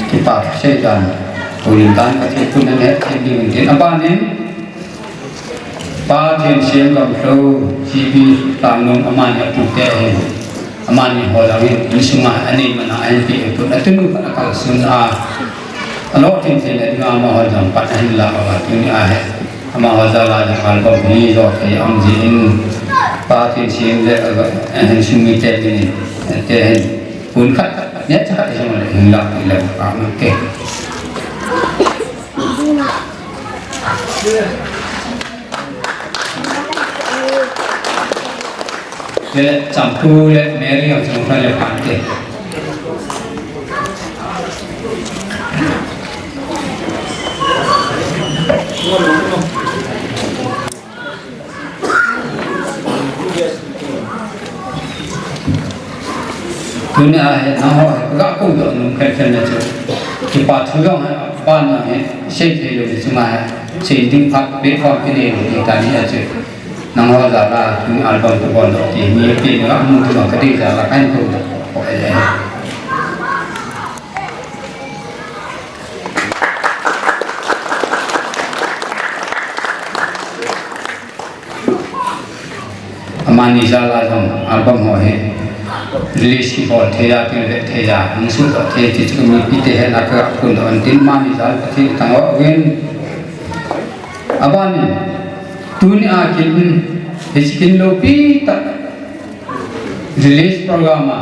Kipah sei dan, ulim dan ka thei pun na le thei ding tin abanin. Pa Thensing Gamlhou, G B Tlangnung, amani apu te ahin, amani ho jong hin, insunga anei mana ahin pe pun, atunu khat akalson a, alo thei thei le dinga amaho jong pat ahin la uva, tuni ahi, amaho jal a jong album hi jo thei um jin, Pa Thensing le, eh, insung mite min, te hin, pun khat, neocha khat jong le hin la, le, ah, okay. Le Champu le Mary ang chung le pante. Tuni ahi, nangho hi, kaga koudoh nom khen khen na chu. Kipa thu jong hi, pa na hi, sei thei lou chu ma hi, sei ding phat, platform kinei lou ni tani a chu. Nangho jal a, tuni album kabol doh ti, mi pi ni ga mu tu ka dei jal a, kahin koudoh, ko ai ai. Amani jal a jong album ho hi. Release kibol thei a, tin ve thei a, hung suhdoh thei ti chu mipi te hetna kaga phondoh in tin, amani jal Pathen kathangvah uvin. Abanin, tunia kin, hiche kin loupi tah release program a,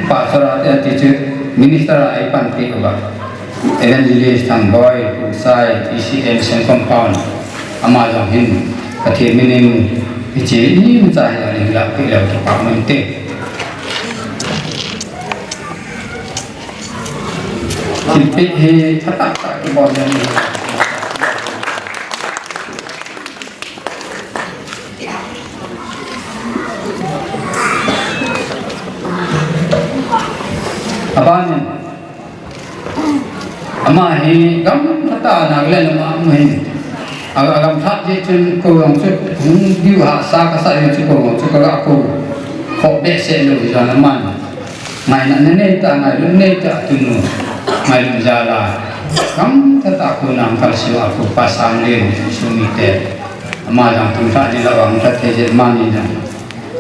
Pastor a te ati chu, Minister a eipanpi uva, Evangelist Thangboi Khusai, E C M Mission Compound, ama jong hin Pathen minin hiche imacha hi jong hin lahpeh leu kipah um inte. Thilpeh hi phatah tah kibol jeng in. Abanin, ama hi gamlhatah a Nagaland a um ahin. A, agamlhat jeh chun kou jong chu hung diu hahsa kasah jeh chun kou jong chu kaga kou khoh behseh lou hijongle aman ngaina anei tah, ngailut anei tah, tunu ngailut jal a gamlhatah a kona hung kalson a kou Pa Sanglen, insung mite, ama jong tun lhah ding la vang lhat thei jeh amani jong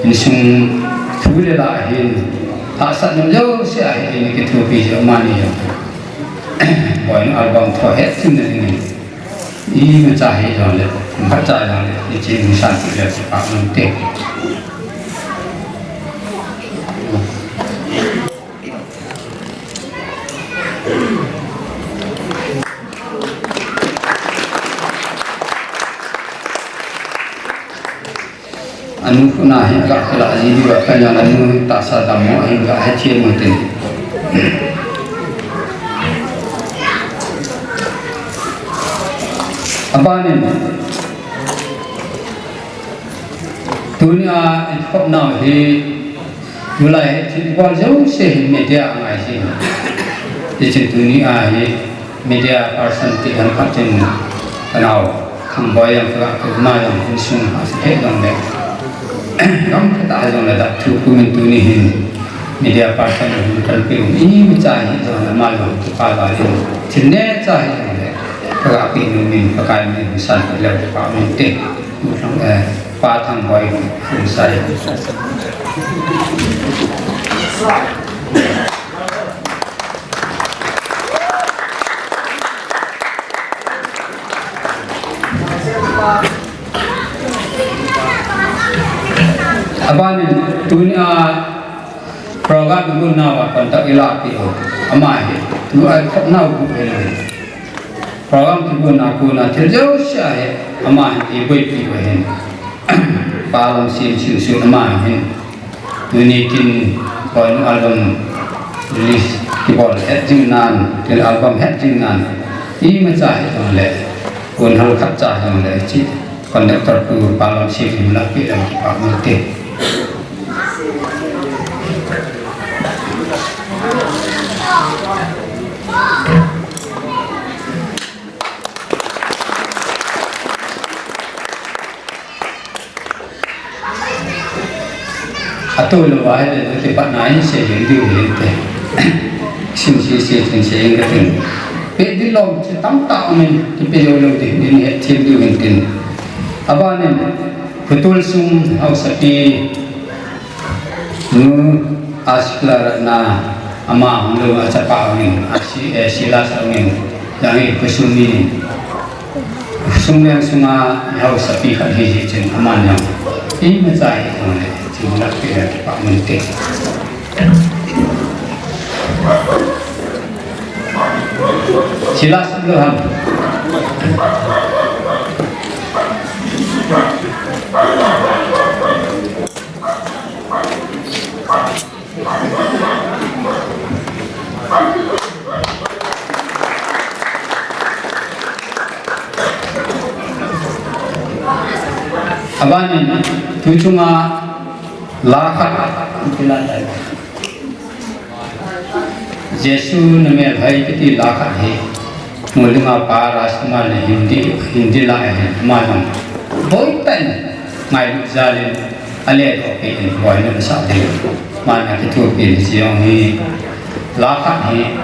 insung thu le la ahin, hahsatna jouse ahin, kithopi jeh amani jong Boinu album tho hetthemna dingin, imacha hijongle, imacha jongle, hiche hung sanpeh leu kipah um inte. Anu khut a hin aga kilah ji diu a, kei jong anu tahsa dammo ahin ga hethem u hitin. Abanin, tunia ikhopnau hi, tulai hi thil ibol jouse hi media angai ji. Hichun tunia hi media person ti khat in kanao Thangboi jong kaga kou, ama jong insung hahsa thei jongle, gamlhatah a jongle, dathu kumin tuni hin media person hung kalpeh u, imacha hijongle ama jong kipa jal in, thil neocha hijongle kaga peh nomin, Pakai min in hung sanpeh leu kipah um inte. Eh, Pa Thangboi Khusai. Abanin, tunia program igon nauva contact ilahpeh u. Ama hi tua ikhopnau gu ahi. Program kigonna kona thil jouse a hi ama hin eiboipi u ahin. Pa Lamsim Singson ama hin tuni kin Boinu album release kibol het jing nan, tin album het jing nan, imacha hijongle, kon hal khatcha hijongle, hiche conductor pu Pa Lamsim hin lahpeh leu kipah um inte. Atoh lou ahile, kipatna in sei jeng diu hinte. Sim sese chun sei jeng katin. Peh ding lom chu tamtah umin, kipeh jou lou ding, hethem diu hintin. Abanin, Khutulsung haosapi, Nu Asikla Ratna, ama hung lou a chapa hungin, Asi, eh, Silas hungin, jang hi khosung mi, khosung leng sunga haosapi khat hi jeh chun aman jong imacha hijongle, chun lahpeh leu kipah um inte. Silas lou ham. Abanin, tu chunga la khat, Jesu Namelhoi kiti la khat hi, Muldinga Pa Rajkumar le Hindi, Hindi la ahi, ama jong boitah in ngailut jal in, aledoh peh in, boina asah ding. Aman akithopi in, hiche jong hi, la khat hi,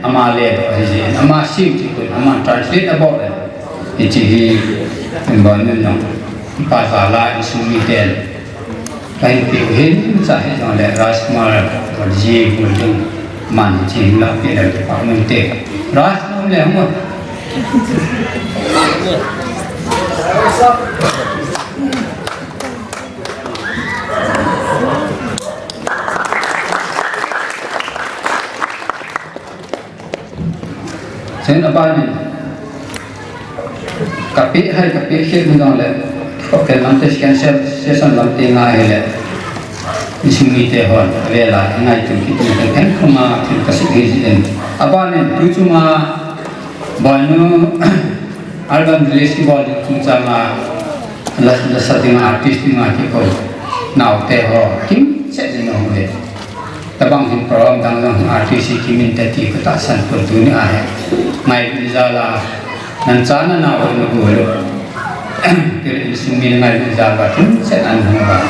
ama ledoh ahi jeh in, ama sim cheh pon, ama translate abol in. Hiche hi, boina jong, Pa Jala insung miten Kahin peh u hin, cha hijongle Rajkumar, G Building, man chin la pe le pa mun te. Raj nom le mo. Sen aban in. Kapeh hai, kapeh khel ni dong le. Kapeh lam te cancel, session lam te ngai le. Insung mite hon, vela, ngai tu ki tu te pen kuma, tu ka sik hi jin. Aban in, tu chunga, banu, album release ki bol tu chunga, la, la sa ting artist ting ki ko. Nau te ho, kim, se ni no le. Tabang hin program dang dang hin artist kimin te ti ka tahsan pon tuni ahi. Ngai jal a, nan cha na nau na go lo. Kei insung mi ngai jal a, kin se nan hung ba.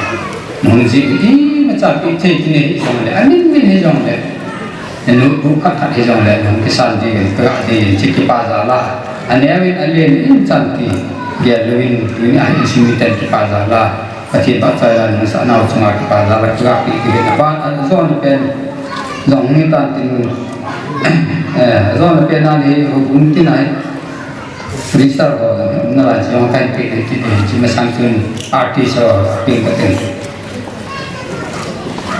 Nung ji i ma cha pi thei kine hijongle, amin min hijongle. Nu bu khat khat hijongle, nung kisan di, ka di, chi kipa jal a. Ane win ale in chan ti. Gel win, tuni ahi insung mi ten kipa jal a. Pathen vahchoi a nung sa nau chunga kipa jal a kipa pi ti hin aban a zon pen, zon ni tan tin, eh, zon pen a ni hu bung tin ai, register ho na la chi ong kai pi ti ti chi ma sang chun artist ho ping ka tin.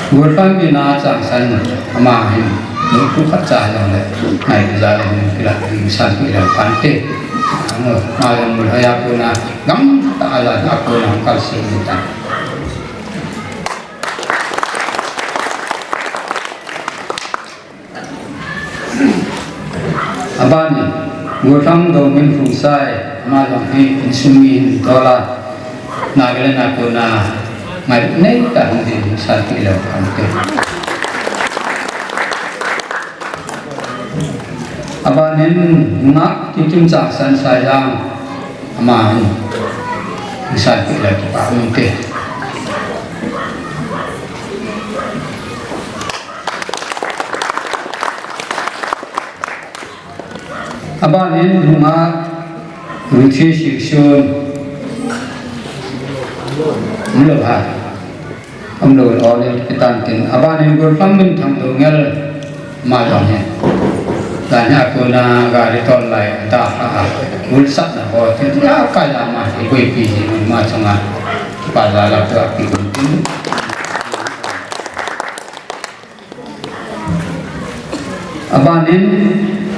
Gurfang ki na chang san ama hin, nu ku khat cha jong le, ngai jal le hin kila, hin san kila pan te. Ano, ma jong mul haya ku na, Gam ta ala na ko nang kal sing ni ta. Abani, Gurthang Domin Phungsai, ama jong hi insung mi hin dola, Nagaland a kona, ngai nei ta hung din sa ti lo kan te. Abanin, Nungah Kimkim Changsan Saijang, Ama hin, Nisa kila kipa um te. Abanin, Nungah Ruthi Singsun, Nungah Amlo in all in kitan tin. Abanin Gurthang Minthang Doungel ama jong hi. Tanya kona gari tol lai ta ha. Gulsat na ho tin ya kaya ma hi koi pi hi ma changa. Kipa jal a pi gun tin. Abanin,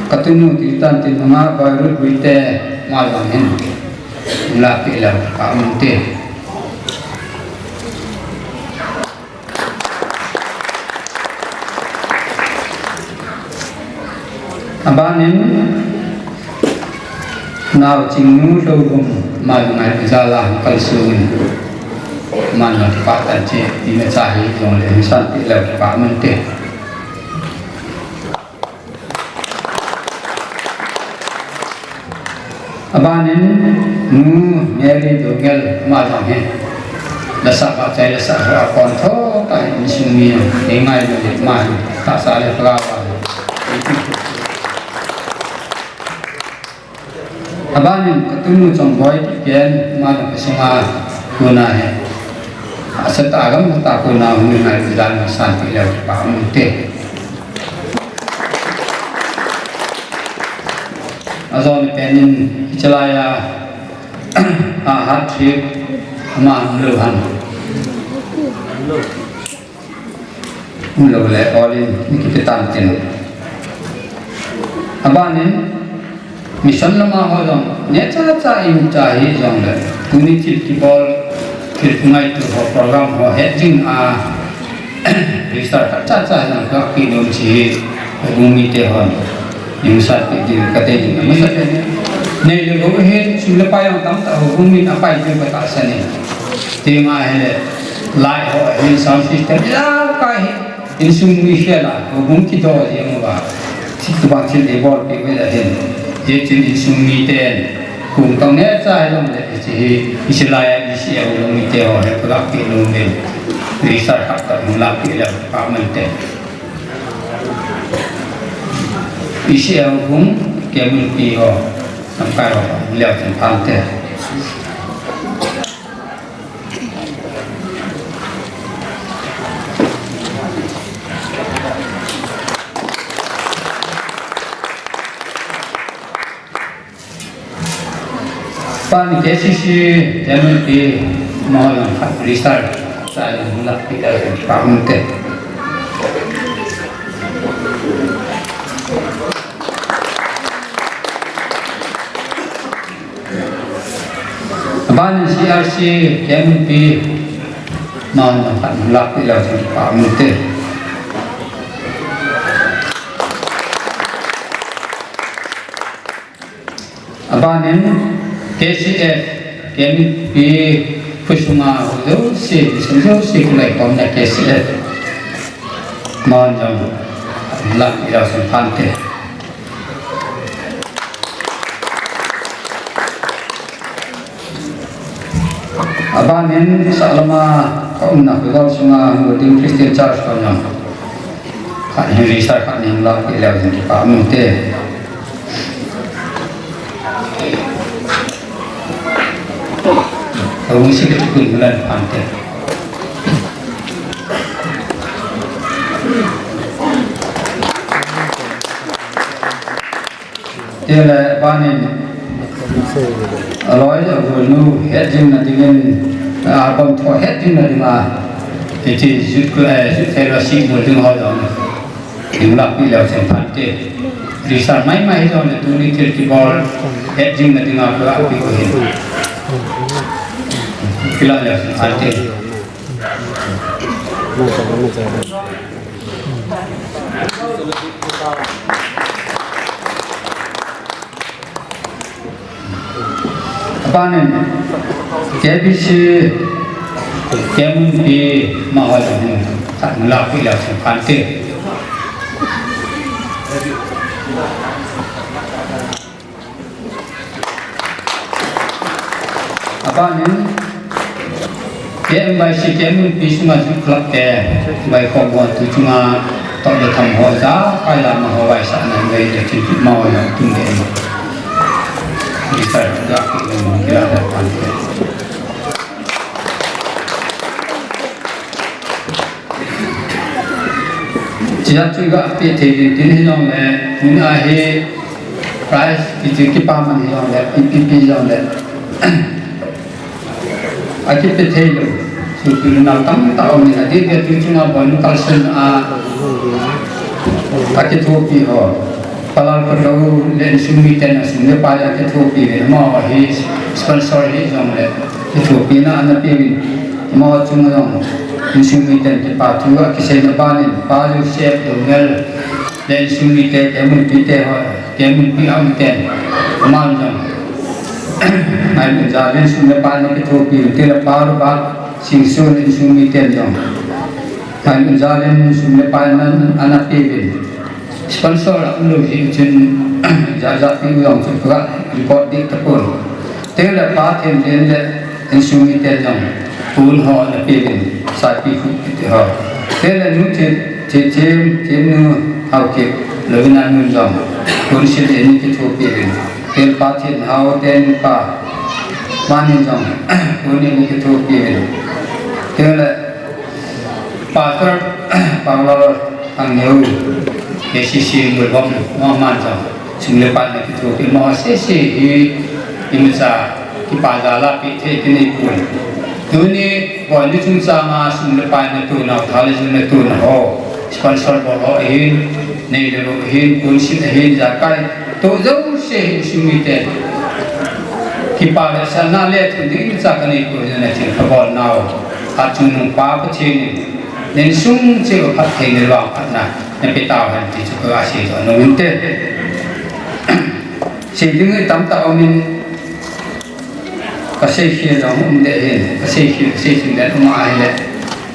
katunu ti tan tin Nungah Bairut Guite ama jong hin. Nula pi lo ka um te. Abanin, Nau Chingnu Lhouvum ama jong ngai jal a kal sung in. Aman na kipa tan che, ima cha hi jong le, hin san ti lo kipa um te. Abanin, Nu Mary Doungel ama jong hi. Lasa ba chai lasa ha kon tho ta insung mi, ni ngai lo ni ma, ta sa le pla ba. Abanin, katunu Chongboi Kiken, ama jong kasunga kona hi. Asa ta gam ta kona hung ngai jal a san ti lo pa um te. Ajon penin, hichelai a, a hat trip, ama um lou ham. Um lou le, all in, ni kipe tan tin. Abanin, mission lama ho jong, ne cha cha in cha hi jong le, tuni thil kibol, thil ngaitu ho program ho, het jing a, research cha cha jong ka ki nom chi, Bumi te hon. Yung sa ti di ka te di ka masa te ni. Nei le go hin, sum le pai ang tam ta ho, Bumi na pai di ka ta sa ni. Ti nga he le, lai ho hin sound system, la ka hi. Insung mi khela, ko bung kido jeng uva. Thil tobang thil eibol peh uva hin. Hichin insung mi ten, kung tong ne cha hilom le, hichi hi, hichi lai a, hichi a, ulung mi te ho, he pulak peh nom le. Research khat khat hung lak peh le, pa man te. Hichi a, hung, ke mun pi ho, nam kai ho, leo chen pan te. Pan K C C, K M P, amaho jong khat register, sa jong lah pi leu chun kipa um te. Aban in C R C, K M P, amaho jong khat lah pi leu chun kipa um te. Aban in K C F, K M P, kho sunga ho jouse, mission jouse, kho lai khom na K C F, amaho jong lah pi leu chun pha te. Aban in, sah lama ka umna kho jol sunga Muslim Christian Church ho jong khat hin register, khat hin lah pi leu chun kipa um te. Ka hung si ka tukun mulan pha te. Tile aban in, aloi agolnu het jing na dingin, album tho het jing na dinga, iti jut ku, eh, jut thei lou si mul ding ho jong, hin lah pi leu chun pha te. Register mai mai hijongle tuni thil kibol het jing na dinga kho lah pi u hin. Kilah leu chun pha te. Aban in K B C, K M P, amaho jong khat lah pi leu chun pha te. Aban in K M Y C, K M P sunga Youth Club te, vaikhom ho tu chunga, toh le tham ho ja, kai la ma ho vaisah na nei le chin amaho jong tum le. Register ga ki kilah da pan te. Chia chu ga pe thei tin hijongle, tuni a hi prize ki chu kipa man hijongle, ipi ipi jongle, akipe thei lou. Chu tu nau tamtah um in, adeh deh tu chunga Boinu Kalson a, akithopi ho. Palal Kotlo le insung miten asung le pai akithopi uvin, amaho hi sponsor hijongle kithopina ana pe uvin, amaho chunga jong insung miten kipa thu akiseina ban in, Pa Joseph Doungel le insung mite, K M P te ho, K M P a umten, amaho jong ngailutna jal in sum le pai ana kithopi uvin, tile Pa Robert Singson insung miten jong ngailutna jal in sum le pai ana, ana pe uvin. Sponsor a um lou jeh chun, jat jat pi u jong chu ka record ding tapon. Tile Pa Thenlen le insung miten jong pon ho ana pe uvin, saipi khu kiti ho. Tile Nu Thi, Thi, Thim, Thimnu Haokip, Lovina nun jong pon sil in kithopi uvin. Tile Pa Thenhao te nupa Manin jong pon in kithopi uvin. Tile Pastor Panglal Thangneo, K C C Ngulbom, amaho man jong sum le pai ana kithopi, amaho sese hi imacha kipa jal a pe thei kinei pon. Tuni Boinu chungchang a sum le pai ana tona, tha le jung ana tona ho, sponsor bol ho ahin, nei le gou ahin, kunsit ahin, jakai toh jouse hi insung miten kipa vetsahna le thudih imacha kanei pon, nathil phabol nau, Hatchungnung Pa Pathen in na insung cheh u phatthei le vangphatna nape tauhen ti chu ka seidoh nom inte. Sei ding hi tamtah um in, ka seikhel jong um deh hin, ka seikhel, ka seithim le um ahile,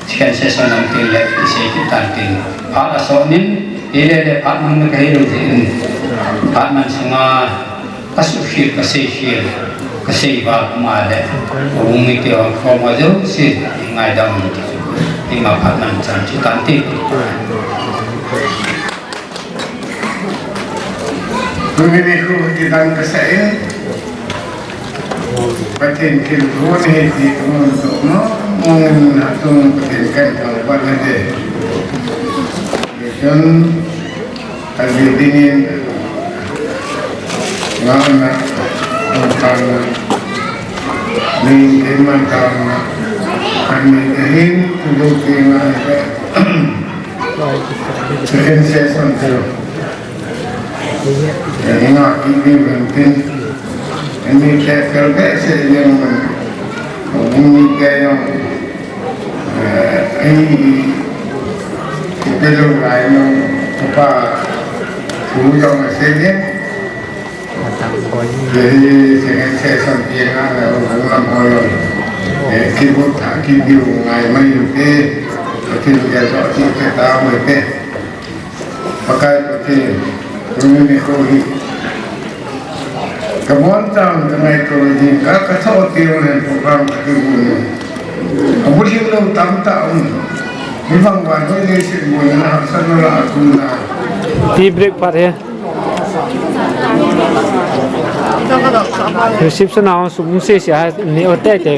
second session lam tin le, i sei kit tan tin. Phat asot nin, ile le phat mang na ka hilou jeh in, phat man sunga, ka suhkhel, ka seikhel, ka seival um ahile, ka um mite ho, khom ho jouse, i ngaidam un ti chu, ima phat man chan chu tan ti. Tuni nikho hi kidang kasah in, Pathen thilgon ahi ti kamun doh mong mong in, atung Pathen kathangvah in ate. Hichun, aji dingin, ngaina, umkhana, Ni keiman taona. Ani kahin, tu keiman ka. Second session tu. Ni nga ki ni man tin. Ni ke fel be se yang man. Ni ke yang. Eh, ai, ipi lunglai nung, pa, tu jong a se ni. Matang koi. Ai, se, se, san ti na, na, na, na, mo lo. Eh, ki bu ta, ki bi lunglai mai lu te. Ki lu ya so, ki ke ta mo te. Pakai Pathen, tuni nikho hi. Ka bonchauva ka ngaito ding, ka, ka tho teu nen program ka kibu ne. Ka bu ding lou tamtah um. Mi bang bang hoi le se bu na, sa na la tu na. Tea break phat he. Reception a hung sum se se ha ni o te te.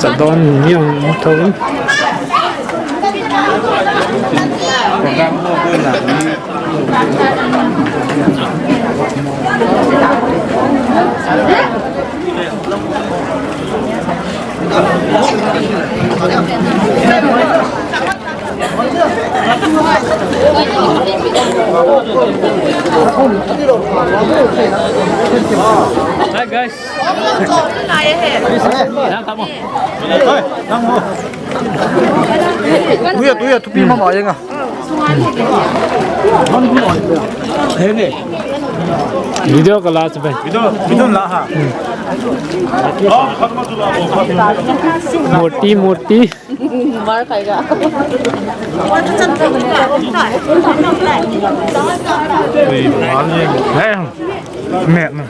Sa don ni hung tho. Hi guys. Tuya, tuya, tupi mama yenga. Video ka la chu bai. Video, video la ha. Murti, murti. Mar khaiga. Hey, net na.